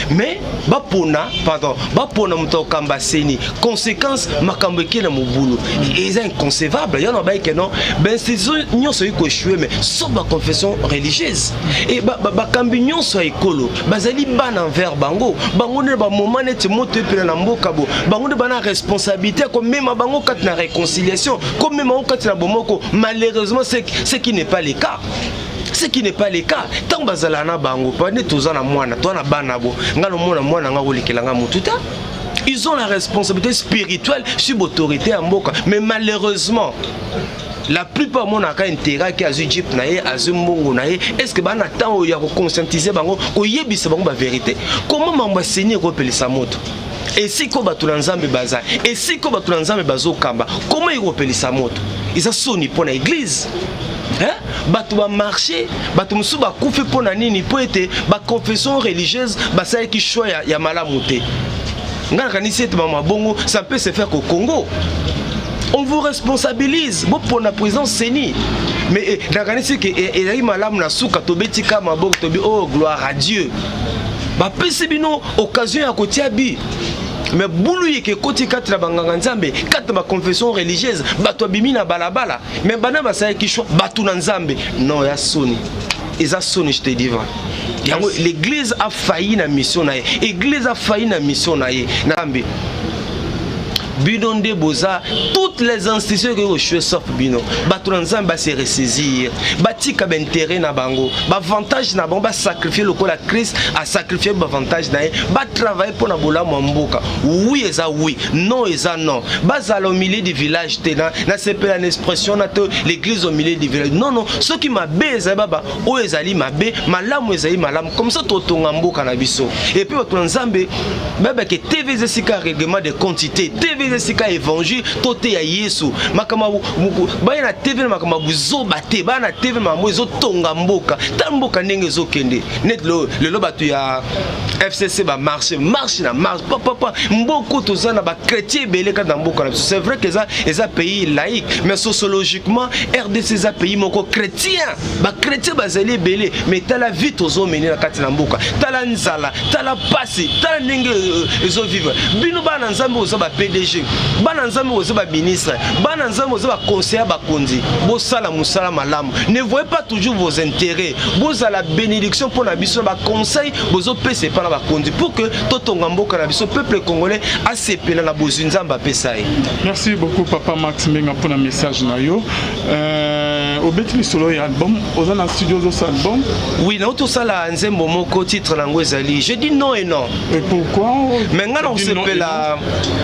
Mais bapona, pardon, bapona moto akokamba CENI, conséquence makambo eke na mobulu. Eza inconcevable. Yo na bayeke non, bainstitution nyonso ekoki koéchouer, mais sauf baconfession religieuse. E bakambi nyonso ya ekolo bazali bana envers bango. Bango nde bamoma neti moto epela na mboka bo, bango nde bana responsabilité ya komema bango kati na réconciliation, komema bango kati na bomoko. Malheureusement, ce qui n'est pas le cas, ce qui n'est pas le cas. Ntango bazala na bango pa nde toza na mwana, toza na bana bo, ngai nomona mwana nga kolekela nga motu ta. Ils ont la responsabilité spirituelle sur l'autorité ya mboka, mais malheureusement la plupart omonaka intérêt aki, azwi jeep na ye, azwi mbongo na ye. Est ce que baa na temps oyo ya koconscientiser bango, koyebisa bango bavérité? Comment mambo ya CENI ekopelisa moto esika oyo bato na Nzambe baza, esika oyo bato na Nzambe bazokamba? Comment ekopelisa moto? Eza soni mpo na église, hein? Bato bamarché, bato mosusu bakufi mpo na nini? Mpo ete baconfession religieuse basalaki choix ya malamu te. Ngai nakanisi ete mama bongo, ça peut se faire qu'au Congo on vous responsabilise, bopona président CENI. Mais nakanisi ke ezalaki malamu. Na suka tobeti ka maboko, tobi: "Oh, gloire à Dieu!" Bapesi bino occasion ya kotia bi, mais bulu yeke ekoti kati na banganga Nzambe, kati na baconfession religieuse, bato abimi na balabala. Mais bana basalaki choix bato na Nzambe. Non, ya soni, eza soni, je te dis vrai. Yango l'église a failli na mission na ye, église a failli na mission na ye. Nzambe, bino nde boza, toutes les institutions ekoki koéchouer sauf bino. Bato na Nzambe base ressaisir, batika baintérêt na bango, baavantage na bango, basacrifie lokola Christ asacrifie baavantage na ye, batravaille mpo na bolamu ya mboka. Oui eza oui, non eza non. Bazala au milieu du village te. Nasepela na expression na te, l'église au milieu du village. Non, non, soki mabe ezali, baba oyo ezali mabe, malamu ezali malamu. Comme ça totonga mboka na biso. Et puis bato na Nzambe bayebake, TV eza esika règlement de compte te. TV eza esika évangile, to te ya Yesu. Makambo baya na TV na makambo ya buzoba te, baya na TV makambo ezotonga mboka. Ta mboka ndenge ezokende, neti lelo bato ya FCC bamarche, marche na marche, papapa. Mboka toza na bachrétien ebele kati na mboka na biso. C'est vrai que eza pays laïque, mais sociologiquement RDC eza pays moko chrétien, bachrétien bazali ebele. Mais tala vie tozomene na kati na mboka, tala nzala, tala pasi, tala ndenge ezovivre. Bino bana Nzambe, oza ba PDG, bana Nzambe, oza baministre, bana Nzambe, oza baconseiller, bakonzi, bosala mosala malamu. Ne voyez pas toujours vos intérêts, bozala bénédiction mpo na biso na baconseil bozopesa epa na bakonzi, pour que totonga mboka na biso, peuple congolais asepela na bozwi Nzambe apesa ye. Merci beaucoup, papa Max Mbenga, mpona message na yo. Obeti lisolo ya album, oza na studio, ozosala album? Oui, nauti osala nzembo moko, titre nango ezali "Je dis non et non". Et pourquoi? Mais ngai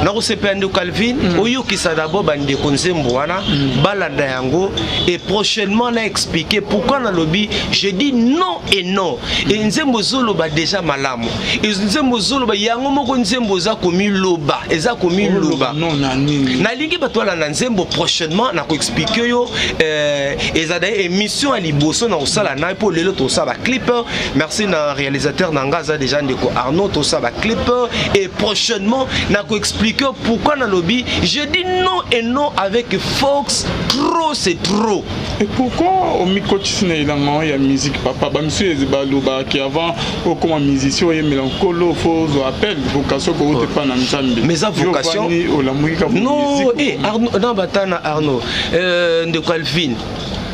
nakosepela, ndeko Calvin, oyokisa d'abord bandeko nzembo wana, balanda yango et prochainement na expliquer pourquoi nalobi "Je dis non et non". E nzembo ezoloba déjà malamu. E nzembo ezoloba yango moko, nzembo eza komiloba, eza komiloba. Non na nini? Nalingi bato balanda nzembo. Prochainement nakoexpliquer yo. Eza daye émission ya liboso na kosala nai mpo lelo tosala baclip. Merci na réalisateur na nga, aza déjà ndeko Arnaud. Tosala baclip et prochainement nakoexpliquer pourquoi nalobi "Je dis non et non" avec Fox. Trop, c'est trop. Et pourquoi omikotisi na elanga ya musique, papa? Bamisusu balobaki avant okoma musicien, oyembela Nkolo, faut ozwa appel, vocation kouta epa na Nzambe. Mais eza vocation. Olamuki ka? Non, eh, Arnaud, non, batana Arnaud, ndeko Alvin,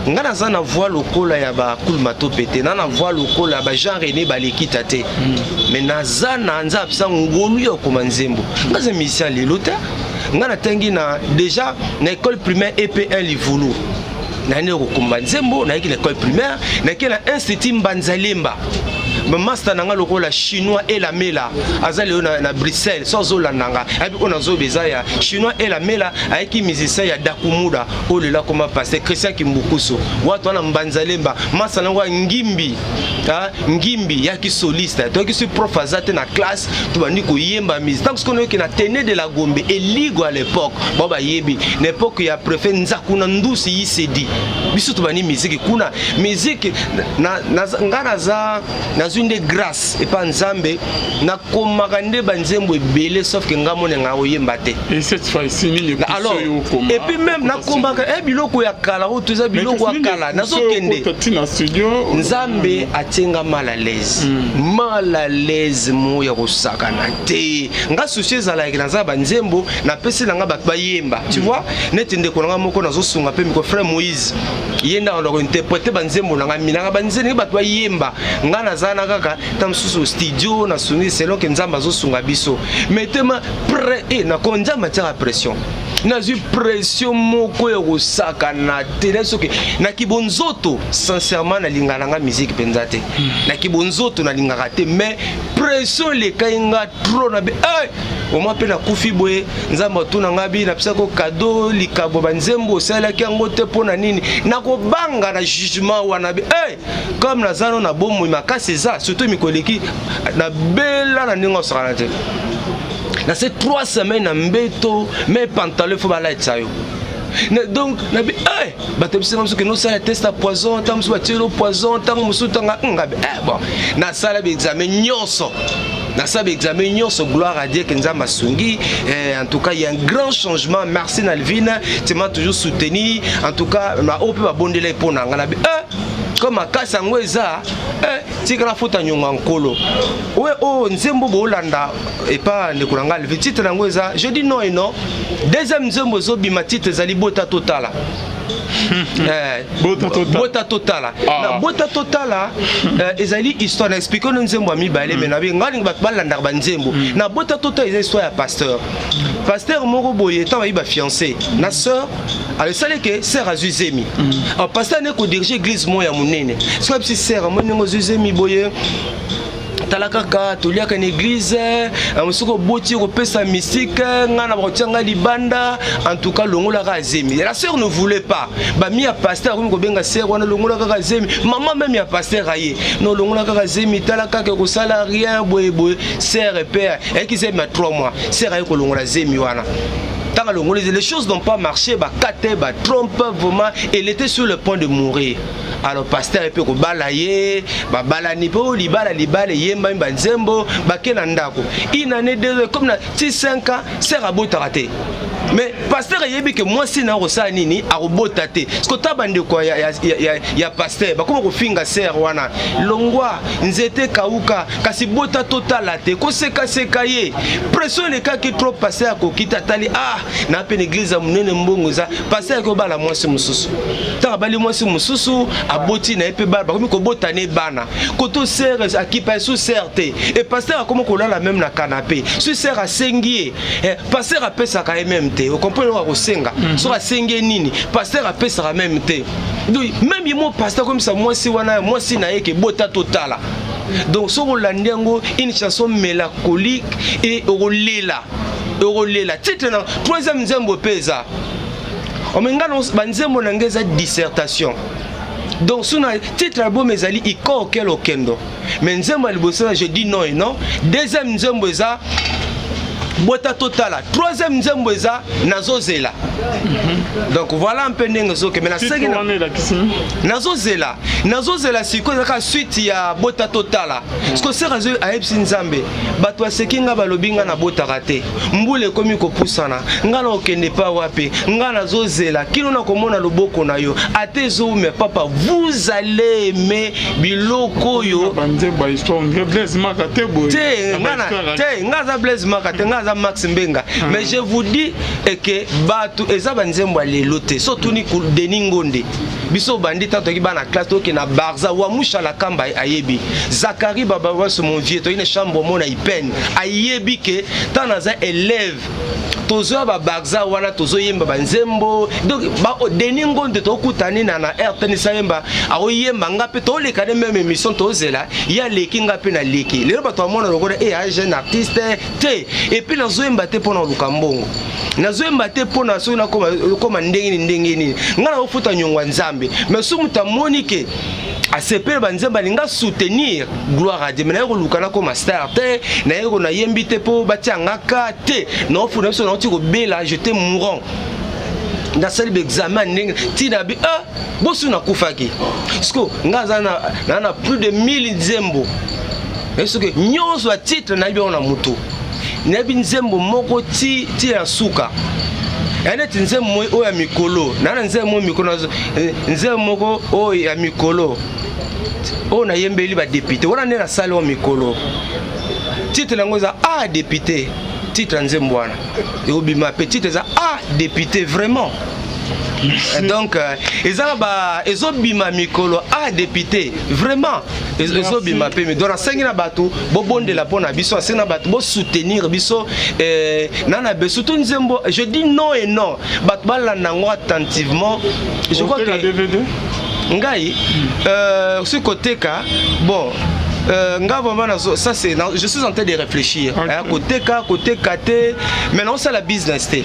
nga naza na voix lokola ya bakulu matope te, na voix lokola ya bajean René Balekita te, mais naza na Nzambe apesa ngolu ya kokoma nzembo. Nga aza musicien lelo te. Nga natangi na déjà na école primaire EP1 Livulu, nayandi kokomba nzembo. Nayaki na école primaire, nayaki na institut Mbanzalemba. Bamaster na nga lokola Chinois Elamela, aza lelo na Bruxelles, so azolanda nga, ayebi oyo nazoba. Eza ya Chinois Elamela, ayaki musicien ya Dakumuda, oyo lelo akoma pasteur Christian Kimbukusu. Wato wana Mbanzalemba, masa nango ya Ngimbi, Ngimbi yaki soliste. Toyoki soki prof aza te na classe, tobandi koyemba musique. Ntango soki oyoki na tene de la Gombe Eligo, à l'époque bao bayebi, na époque ya préfet Nzakuna Ndusi Yisedi, biso tobandi musique kuna. Musique nga naza nazwi nde grâce epa Nzambe, nakomaka nde banzembo ebele, sauf ke nga mone nga koyemba te. Et cette fois-ci, nini? Alors, et puis même nakomaka biloko ya kala oyo, toza biloko ya kala, nazokende. Na studio. Nzambe atie nga mal à l'aise, mal à l'aise mo ya kosakana te. Nga susi ezalaki naza banzembo, napesi na nga bato bayemba, tu vois, neti ndeko na nga moko nazosunga mpe miko, frère Moïse, ye nde akanda kointerpréter banzembo na nga minanga banzembo ndenge bato bayemba. Nga naza na kaka ta mosusu studio, nasungi selon ke Nzambe azosunga biso. Mais tema pre e nako Nzambe atiaka pression, nazwi pression moko ya kosakana te. Na soki nakibo nzoto, sincèrement, nalingaka na nga musique mpenza te, nakibo nzoto nalingaka te, mais pression elekai nga trop na be hey! Oma mpe nakufi boye, Nzambe atuna nga bi napesaki kado likabo, banzembo osalelaki yango te mpo na nini? Nakobanga na jugement wana bi hey! Comme naza no na bomoi makasi, eza surtout mikolo eleki, nabela na ndenge osakana te, na se 3 semaines na mbeto, mais pantalon fo balatisa yo. Donc nabi eh, bato bisinga mosusu kende osala test ya poison, ntango mosusu batieli poison, ntango mosusu ntanga ngabi eh, bon, nasala baexamen nyonso, nasala baexamen nyonso. Gloire à Dieu ke Nzambe asungi. En tout cas, il y a un grand changement. Merci Nalvine, tu m'as toujours soutenu. En tout cas, na oyo mpe babondela mpo na nga, nabi eh, comme makasi yango eza eh, tika nafuta nyongo ya Nkolo. Oyo oyo nzembo boolanda epa ndeko na ngai Alvi, titre yango eza "Je dis non et non". Deuxième nzembo ezobima, titre ezali "Bota Totala". Bota Totala. Bota Totala. Ah. Na "Bota Totala", ezali histoire na expliquer no nzembo ya mibale, me nabi ngai lingi bato balandaka banzembo. Na "Bota Totala" eza histoire ya pasteur moko boye, ntango bayi bafiancé na sœur, alors esali ke sœur azwi zemi. Alors pasteur ane kodiriger église moko ya monene. Soki abisi sœur amoni ndenge ozwi zemi boye, tala kaka toliaka na église, soki oboti kopesa mystique, ngai na bakotia ngai libanda. En tout cas, longola kaka zemi. La sœur ne voulait pas. Bami ya pasteur akomi kobenga sœur wana: "Longola kaka zemi." Mama même ya pasteur aye: "No, longola kaka zemi, tala kaka ekosala rien." Boye boye, sœur mpe ayaki zemi ya 3 mois. Sœur aye kolongola zemi wana. Ntango alongoli, les choses n'ont pas marché, bakate batrompe, vraiment elle était sur le point de mourir. Alors pasteur mpe kobala ye, babalani mpe oyo libala, libala eyembami, banzembo, bake na ndako. Une année, 2 ans, comme na ti 5 ans, sœur abotaka te. Mais pasteur ayebi ke mwasi na akosala nini, akobota te. Parce ta bandeko ya pasteur bakoma kofinga sœur wana: "Longwa, nzete kauka, kasi bota totala te." Kosekaseka ye, pression elekaki trop. Pasteur akoki te, atali: "Ah, na mpe na église ya monene, mbongo eza." Pasteur ayaki obala mwasi mosusu. Ntango abali mwasi mosusu, aboti na ye mpe bana, bakomi kobota ne bana. Koto sœur akipa ye su sœur te e pasteur akoma kolala même na canapé. Su sœur asengi ye, pasteur apesaka ye même. te. Ocomprendre eloko akosenga. Soki asengi ye nini, pasteur apesaka même te. Donc même ye mo pasteur akomisa mwasi wana mwasi na ye ke bota totala. Donc soki olandi yango, une chanson mélancolique et okolela, okolela. Titre na troisième nzembo mpe eza ome nga banzembo na ngai eza dissertation. Donc so na titre album ezali Iko Okel Okendo, mais nzembo ya liboso eza Je dis non et non, deuxième nzembo eza Bota totala, troisième nzembo eza Nazozela. Donc voilà un peu ndenge ezokende. Naseki nazozela, nazozela. Sikoyo ezaka suite ya Bota totala. Siko sere ayebisi Nzambe: bato baseki nga, balobi nga nabotaka te, mbula ekomi kopusana, nga na okende pa wapi? Nga nazozela kino na komona loboko na yo ata ezoume. Papa, vous allez aimer biloko oyo. Te, nga aza Blaise Maka te, nga aza Max Mbenga. Mais je vous dis que bato eza banzembo ya lelo te. So tuni Denis Ngonde, biso obandi ntango toyaki bana classe, toke na Barza Wamushala Kamba, ayebi Zakari Babawaso, mon vieux, toyaki na chambre mona ipene, ayebi ke ntango naza élève tozoya babarza wana, tozoyemba banzembo. Donc Denis Ngonde tokutani na RTNC, ayemba, akoyemba, nga mpe toleka ne même émission, tozela ye aleki, nga mpe naleki. Lelo bato bamona lokola e a jeune artiste te. Et puis nazoyemba te mpo na koluka mbongo, nazoyemba te mpo na soki nakoma ndenge nini, ndenge nini. Nga nakofuta nyongo ya Nzambe. Mais so moto amoni ke asepele banzembe, alinga soutenir, gloire à Dieu. Mais naye koluka nakoma star te, naye nayembi te mpo batia ngaka te. Naofunda biso nauti kobela, j'étais mourant, nasali baexamen ndenge ntina bi ah, bosu nakufaki. Siko nga aza na plus de 1000 nzembo, soki nyonso ya titre nayebi yango na motu, nayebi nzembo moko ti ti ya suka. Ya neti nzembo oyo ya mikolo naa na nzembo moko mikolo, nzembo moko oyo ya mikolo oyo nayembeli badéputé wana nde nasali oyo mikolo, titre yango eza A député. Titre ya nzembo wana ekobima mpe, titre eza A député vraiment. Donc eza ba ezobima mikolo, A député vraiment ezobima mpe. Donc nasengi na bato bobondela mpo na biso, nasengi na bato bosoutenir biso na na be surtout nzembo Je dis non et non, bato balanda yango attentivement. Je crois que DVD. Ngai soki koteka, bon, nga vraiment nazo, ça c'est, je suis en train de réfléchir, okay. Koteka, koteka te, mais naosala business te.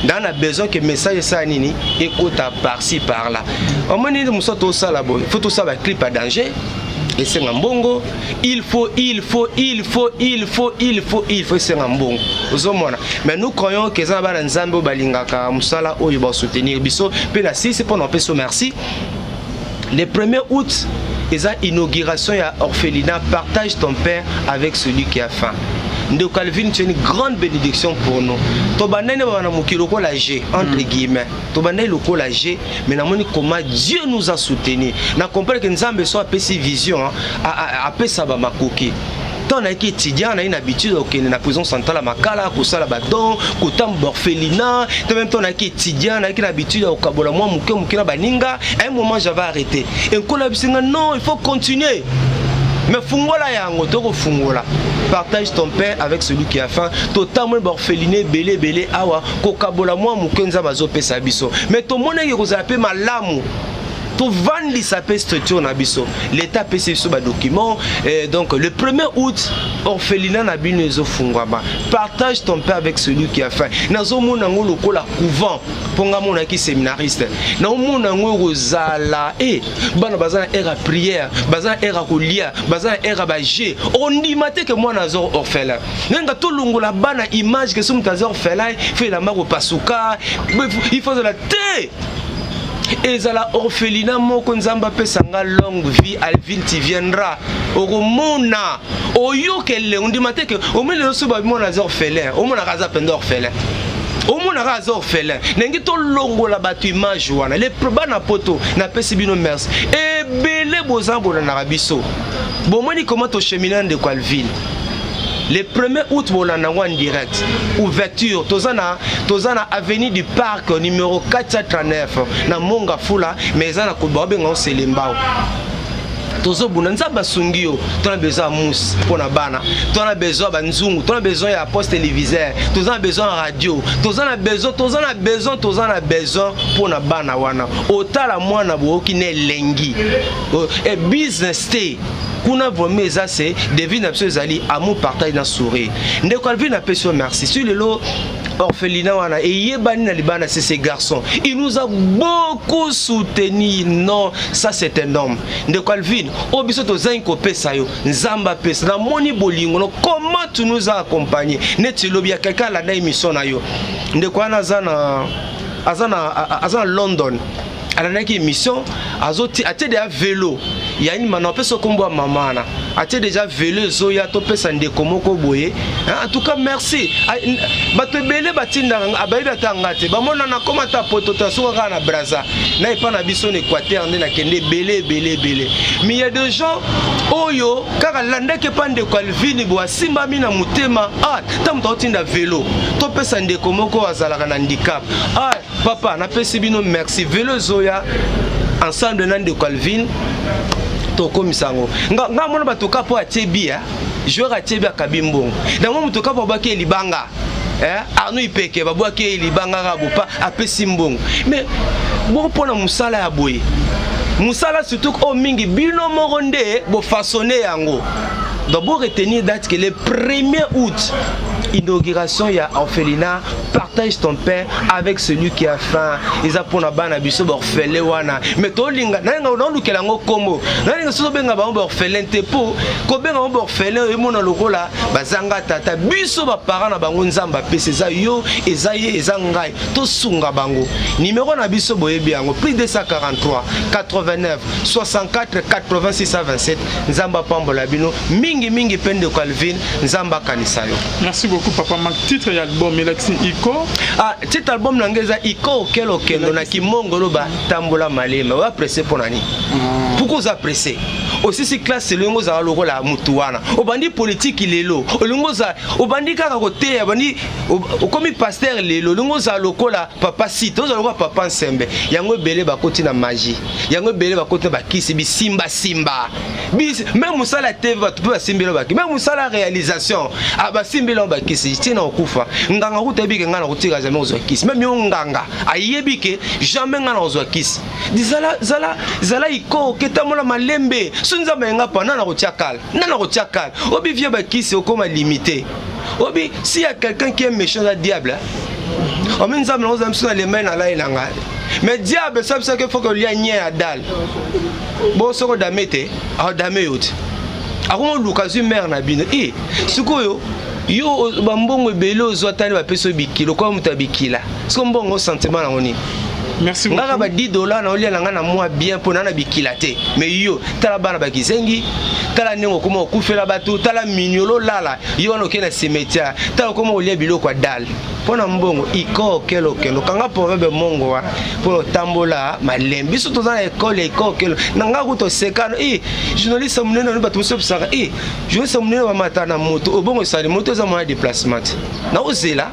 Ndaa na besoin que message esala nini, ekota par-ci par-là. Omoni mosu tosala boye, faut tosala baclip à danger, esenga mbongo. Il faut, il faut, il faut, il faut, il faut, il faut esenga mbongo, ozomona. Mais nous croyons que eza na bana Nzambe oyo balingaka mosala oyo, basoutenir biso mpe na sisi mpo na opesa. Merci. Le 1er août eza inauguration ya orphelinat Partage ton pain avec celui qui a faim. Ndeko Calvin, tu es une grande bénédiction pour nous. Tobandani baba na mokili lokola g entre guillemets, tobandani lokola g, mais namoni comment Dieu nous a soutenu. Na comprendre que Nzambe so apesi vision, apesa bamakoki. Ntango nayaki étudiant, nayi na habitude okende na prison centrale ya Makala kosala badon, kotamba orphelinat te. Même temps nayaki étudiant, nayaki na habitude ya kokabola mwa moke moke na baninga. À un moment j'avais arrêté. Enkola bisinga: non, il faut continuer. Mais fungola yango, tokofungola Partage ton pain avec celui qui a faim. Totamboli baorphelinat ebele ebele awa, kokabola mwa moke Nzambe azopesa biso. Mais tomonaki kozala mpe malamu tovandisa mpe structure na biso. L'État apesi biso badocument. Donc le 1er août, orphelinat na bino ezofungwama, Partage ton pain avec celui qui a faim. Nazomona yango lokola couvent, mpo nga monaki séminariste, naomona yango ekozala e bana baza na heure ya prière, baza na heure ya kolia, baza na heure ya baje. Ondima te ke mwana aza orphelin. Ndenga tolongola bana image ke so moto aza orphelin, faut elamba kopasuka, il faut azala te. Ezala orphelinat moko. Nzambe apesa nga longue vie. Alvin, tu viendras, okomona, oyoka elengo. Ndima te ke omoni lelo so bamona aza orphelin, omonaka aza mpenza orphelin, omonaka aza orphelin. Ndenge tolongola bato image wana. Le bana poto, napesi bino merci ebele, boza bolandaka biso, bomoni comment tochemine. Ndeko Alvin, le 1er août bolanda yango en direct, ouverture. Toza na avenue du Parc numéro 439 na Monga Fula, mais eza na baobenga ngo Selembao. Tozobunda, Nzambe asungi yo. Tona besoin ya mousse mpo na bana, tona besoin ya banzungu, tona besoin ya poste téléviseur, toza na besoin ya radio, toza na besoin, toza na besoin, toza na besoin mpo na bana wana. Otala mwana boyoki na elengi e business te kuna, vraiment eza se devise na biso ezali amour, partage na sourire. Ndeko Alvin, apesi yo merci. Sur lelo orphelinat wana eyebani na libanda, c'est ce garçon, il nous a beaucoup soutenu. Non, ça c'est un homme. Ndeko Alvin, oyo biso tozangi kopesa yo, Nzambe apesa. Namoni bolingo no, comment tu nous as accompagné. Neti elobi ya quelqu'un alanda émission na yo, ndeko wana aza na London, alandaki émission, azoti atie deja vélo ya nini mana, apesa nkombo ya mama wana, atie deja vélo ezoya, topesa ndeko moko boye. En tout cas merci. Bato ebele batindaka, bayebi ata nga te, bamona nakoma ata poto te, asuka kaka na Braza na epa na biso na Équateur nde nakende ebele ebele ebele. Mais y a des gens oyo kaka landaki epa ndeko Alvini bo asimbami na motema. Ah, ta moto aotinda vélo, topesa ndeko moko azalaka na handicap. Ah papa, napesi bino merci. Vélo ezoya ensemble na ndeko Alvin, tokomisa yango. Nga mona bato ka mpo atie bia joueur, atie bi, akabi mbongo yango. Moto ka mpo abwaki ye libanga, eh, Arno Ipeke babwaki ye libanga kaka bopa, apesi mbongo. Mais boko mpona mosala ya boye, mosala surtout oyo mingi bino moko nde bofaçonne yango. Donc bo retenir date que le 1er août, inauguration ya orphelinat Partage ton pain avec celui qui a faim. Eza mpona bana biso baorphelin wana. Mais tolinga nalinga naolukela yango nkombo, nalinga soki obenga bango baorphelin te, mpo kobenga bango baorphelin emona lokola bazanga tata. Biso baparent na bango, Nzambe apesa, eza yo, eza ye, eza ngai, tosunga bango. Nimero na biso boyebi yango: plus 243 89 64 86 27. Nzambe apambola bino mingimingi mpe ndeko Alvin, Nzambe akanisa yo. Merci beaucoup, papa Mak. Titre ya album elakisi Iko? Ah, titre album na ngai eza Iko Okelo Okendo na kimongolo batambola malema. Oya pressé mpo na nini? Pourquoi oza pressé? Osisi classe, elingi ozala lokola mutu wana. Obandi politiki lelo, olingi ozala, obandi kaka koteya, obandi okomi pasteur lelo, olingi ozala lokola papa site, ozala lokola papa Nsembe. Yango ebele bakoti na magie, yango ebele bakoti na bakisi bisimbasimba. Même mosala ya TV, bato mpe basimbeli baki, même mosala ya réalisation basimbeli yango bakisi ntina kokufa. Nganga kuta ayebi ke ngai na kotika jamais kozwa kisi. Même yo nganga ayebi ke jamais ngai na kozwa kisi. Zala, zala, zala iko oketambola malembe. So Nzambe ayenga pa nana kotia kala, nana kotia kala obi vie bakisi okoma limité. Obi s'il y a quelqu'un qui est méchant, eza diable. Omi Nzambe nango ozala biso na lemai na lai na ngai, mais diable esabisaki faut kolia nye ya dale bo soko dame te, aodame yo te, akoma oluka azwi mare na bino. E sikoyo yo bambongo ebele ozwa, tani bapesi yo bikila, okoma moto ya bikila. Siko mbongo sentiment nango nini? Merci. Ngaka ba 10 $ na olia na ngai na mwa bien mpo na bikila te. Mais yo tala bana bakizengi, tala ndenge okoma okufela bato, tala mignolo olala yo wana, okei na cimetière, tala okoma kolia biloko ya dale mpo na mbongo. Iko okelo okendo kanga proverbe mongo wana mpo otambola malembe. Biso toza na ekole ya iko okelo na ngai kuta osekano e journaliste monene oni bato mosusu obisaka e journaliste monene bamata na moto obongo esali moto eza mwana déplacement te naozela.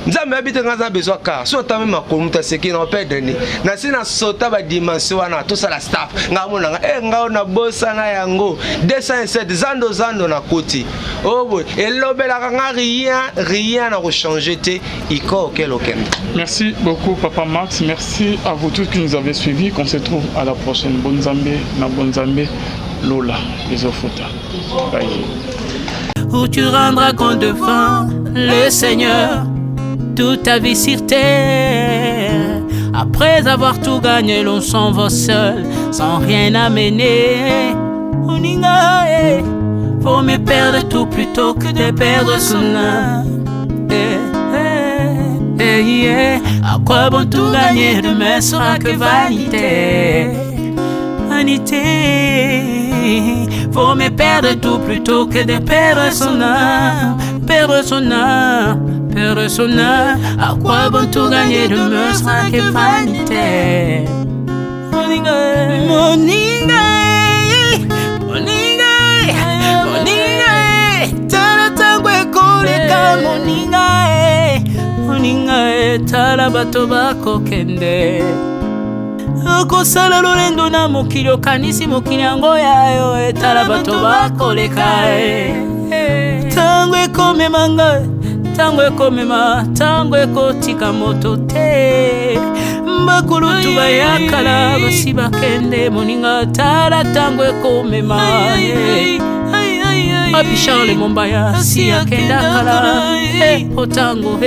Nzambe ayebi te ngai aza besoin car so otami makolo moto aseki na operdre ni nasi nasota badimension wana. Tosala staff ngai amonanga e ngai nabosana yango 207 zando zando nakoti oyo boye elobelaka nga rien, rien na kochange te. Iko okele okende. Merci beaucoup, Papa Max. Merci à vous tous qui nous avez suivis. Qu'on se trouve à la prochaine. Bon Nzambe, na bon Nzambe, Lola, les Ofota. Bye. Où tu rendras compte devant le Seigneur toute ta vie sur terre. Après avoir tout gagné, l'on s'en va seul, sans rien amener. Oninga, eh, vaut mieux perdre tout plutôt que de perdre son âme. Eh, eh, eh, yeah. À quoi bon tout gagner, demain sera que vanité. Vanité. Vaut mieux perdre tout plutôt que de perdre son âme. Perdre son âme, perdre son âme. À quoi bon tout gagner, demain sera que vanité. Moninga, moninga, moninga, moninga, tala tango ekoleka, moninga, moninga, tala bato bakokende. Okosala lolendo na mokili, okanisi mokili yango ya yo, etala bato bakoleka e. Ntango ekomema ngai, ntango ekomema, ntango ekotika moto te. Bakulutu bayakala basi bakende, moninga tala ntango ekomema e. Papi Charles Mombaya si akenda kala, po ntango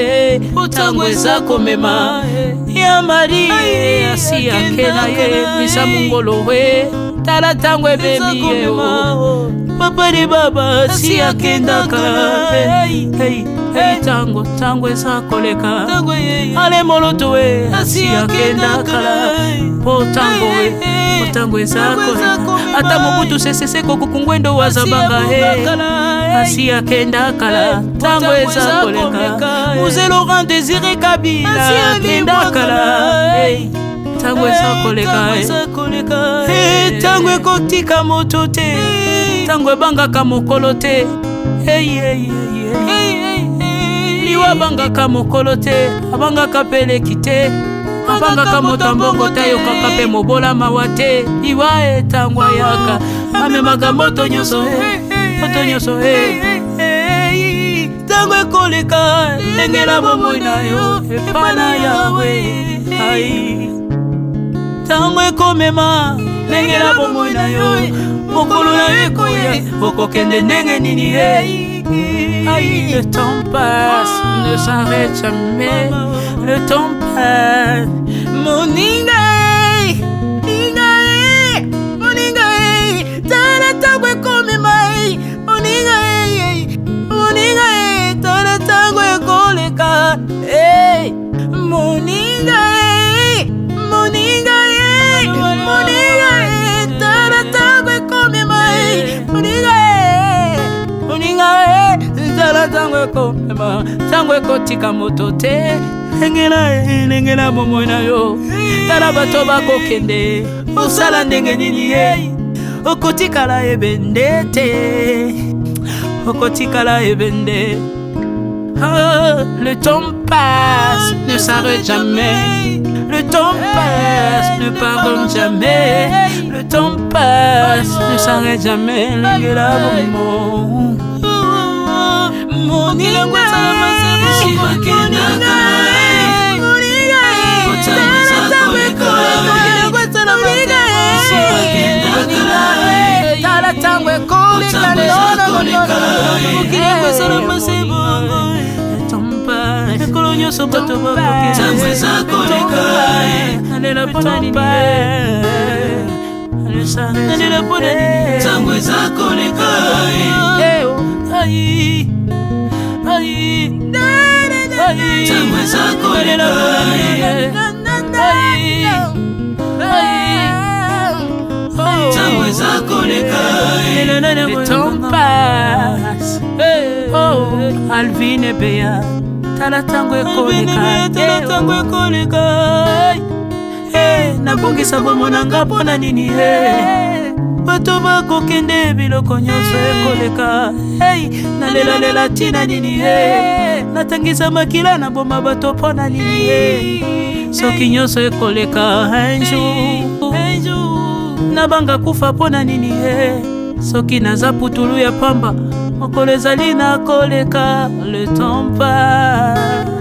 ntango eza komema ya Marie asi akenda ye misa mongolo we tala ntango ebemi ye o papa de baba si akenda kala, ntango ntango eza koleka ale moloto we asi akenda kala, po ntango we po ntango eza koleka ata Mobutu Sese Seko Kuku Ngwendo wazabanga he asi akenda kala, ntango eza koleka. Mzee Laurent Désiré Kabila akenda kala, ntango eza koleka, ntango ekotika moto te, ntango ebangaka mokolo te, liwa abangaka mokolo te, abangaka peleki te, abangaka moto ya mbongo te, ayokaka mpe mobola mawa te. Liwa etango ayaka amemaka moto nyonso, moto nyonso. Ntango ekoleka, lengela bomoi na yo epa na Yawe. Ai, ntango ekomema, lengela bomoi na yo, mokolo na yo ekoya, okokende ndenge nini ye? Aïe, le temps passe, ne s'arrête jamais. Le temps passe. Moninga, ninga, moninga, tala tango ekomema, moninga, moninga, tala tango ekoleka, moninga, moninga, moninga, tala tango ekomema, moninga, moninga, tala ntango ekomema, ntango ekotika moto te. Lengela, lengela bomoi na yo, tala bato bakokende, osala ndenge nini ye? Okotikala ebende te, okotikala ebende. Oh, le temps passe, ne s'arrête jamais. Le temps passe, ne pardonne jamais. Le temps passe, ne s'arrête jamais. Lengela bomoi. Moninga, moninga, tala ntango ekoleka, mokili yango esalama se bongo, mikolo nyonso bato bakokenalela mpona nini? Nalela mpona nini? Ntango eza koleka. Ai, ai, Ntango eza koleka. Ai, ai. Ntango eza koleka. Le temps passe. Oh, Alvin Ebeya, tala ntango ekoleka, tala ntango ekoleka. Nabongisa bomoi na nga mpo na nini? Bato bakokende, biloko nyonso ekoleka. Hey, nalelalela ntina nini? Natangisa makila, naboma bato mpo na nini soki nyonso ekoleka un jour? Nabanga kufa mpo na nini soki naza putulu ya pamba? Mokolo ezali nakoleka. Le temps passe.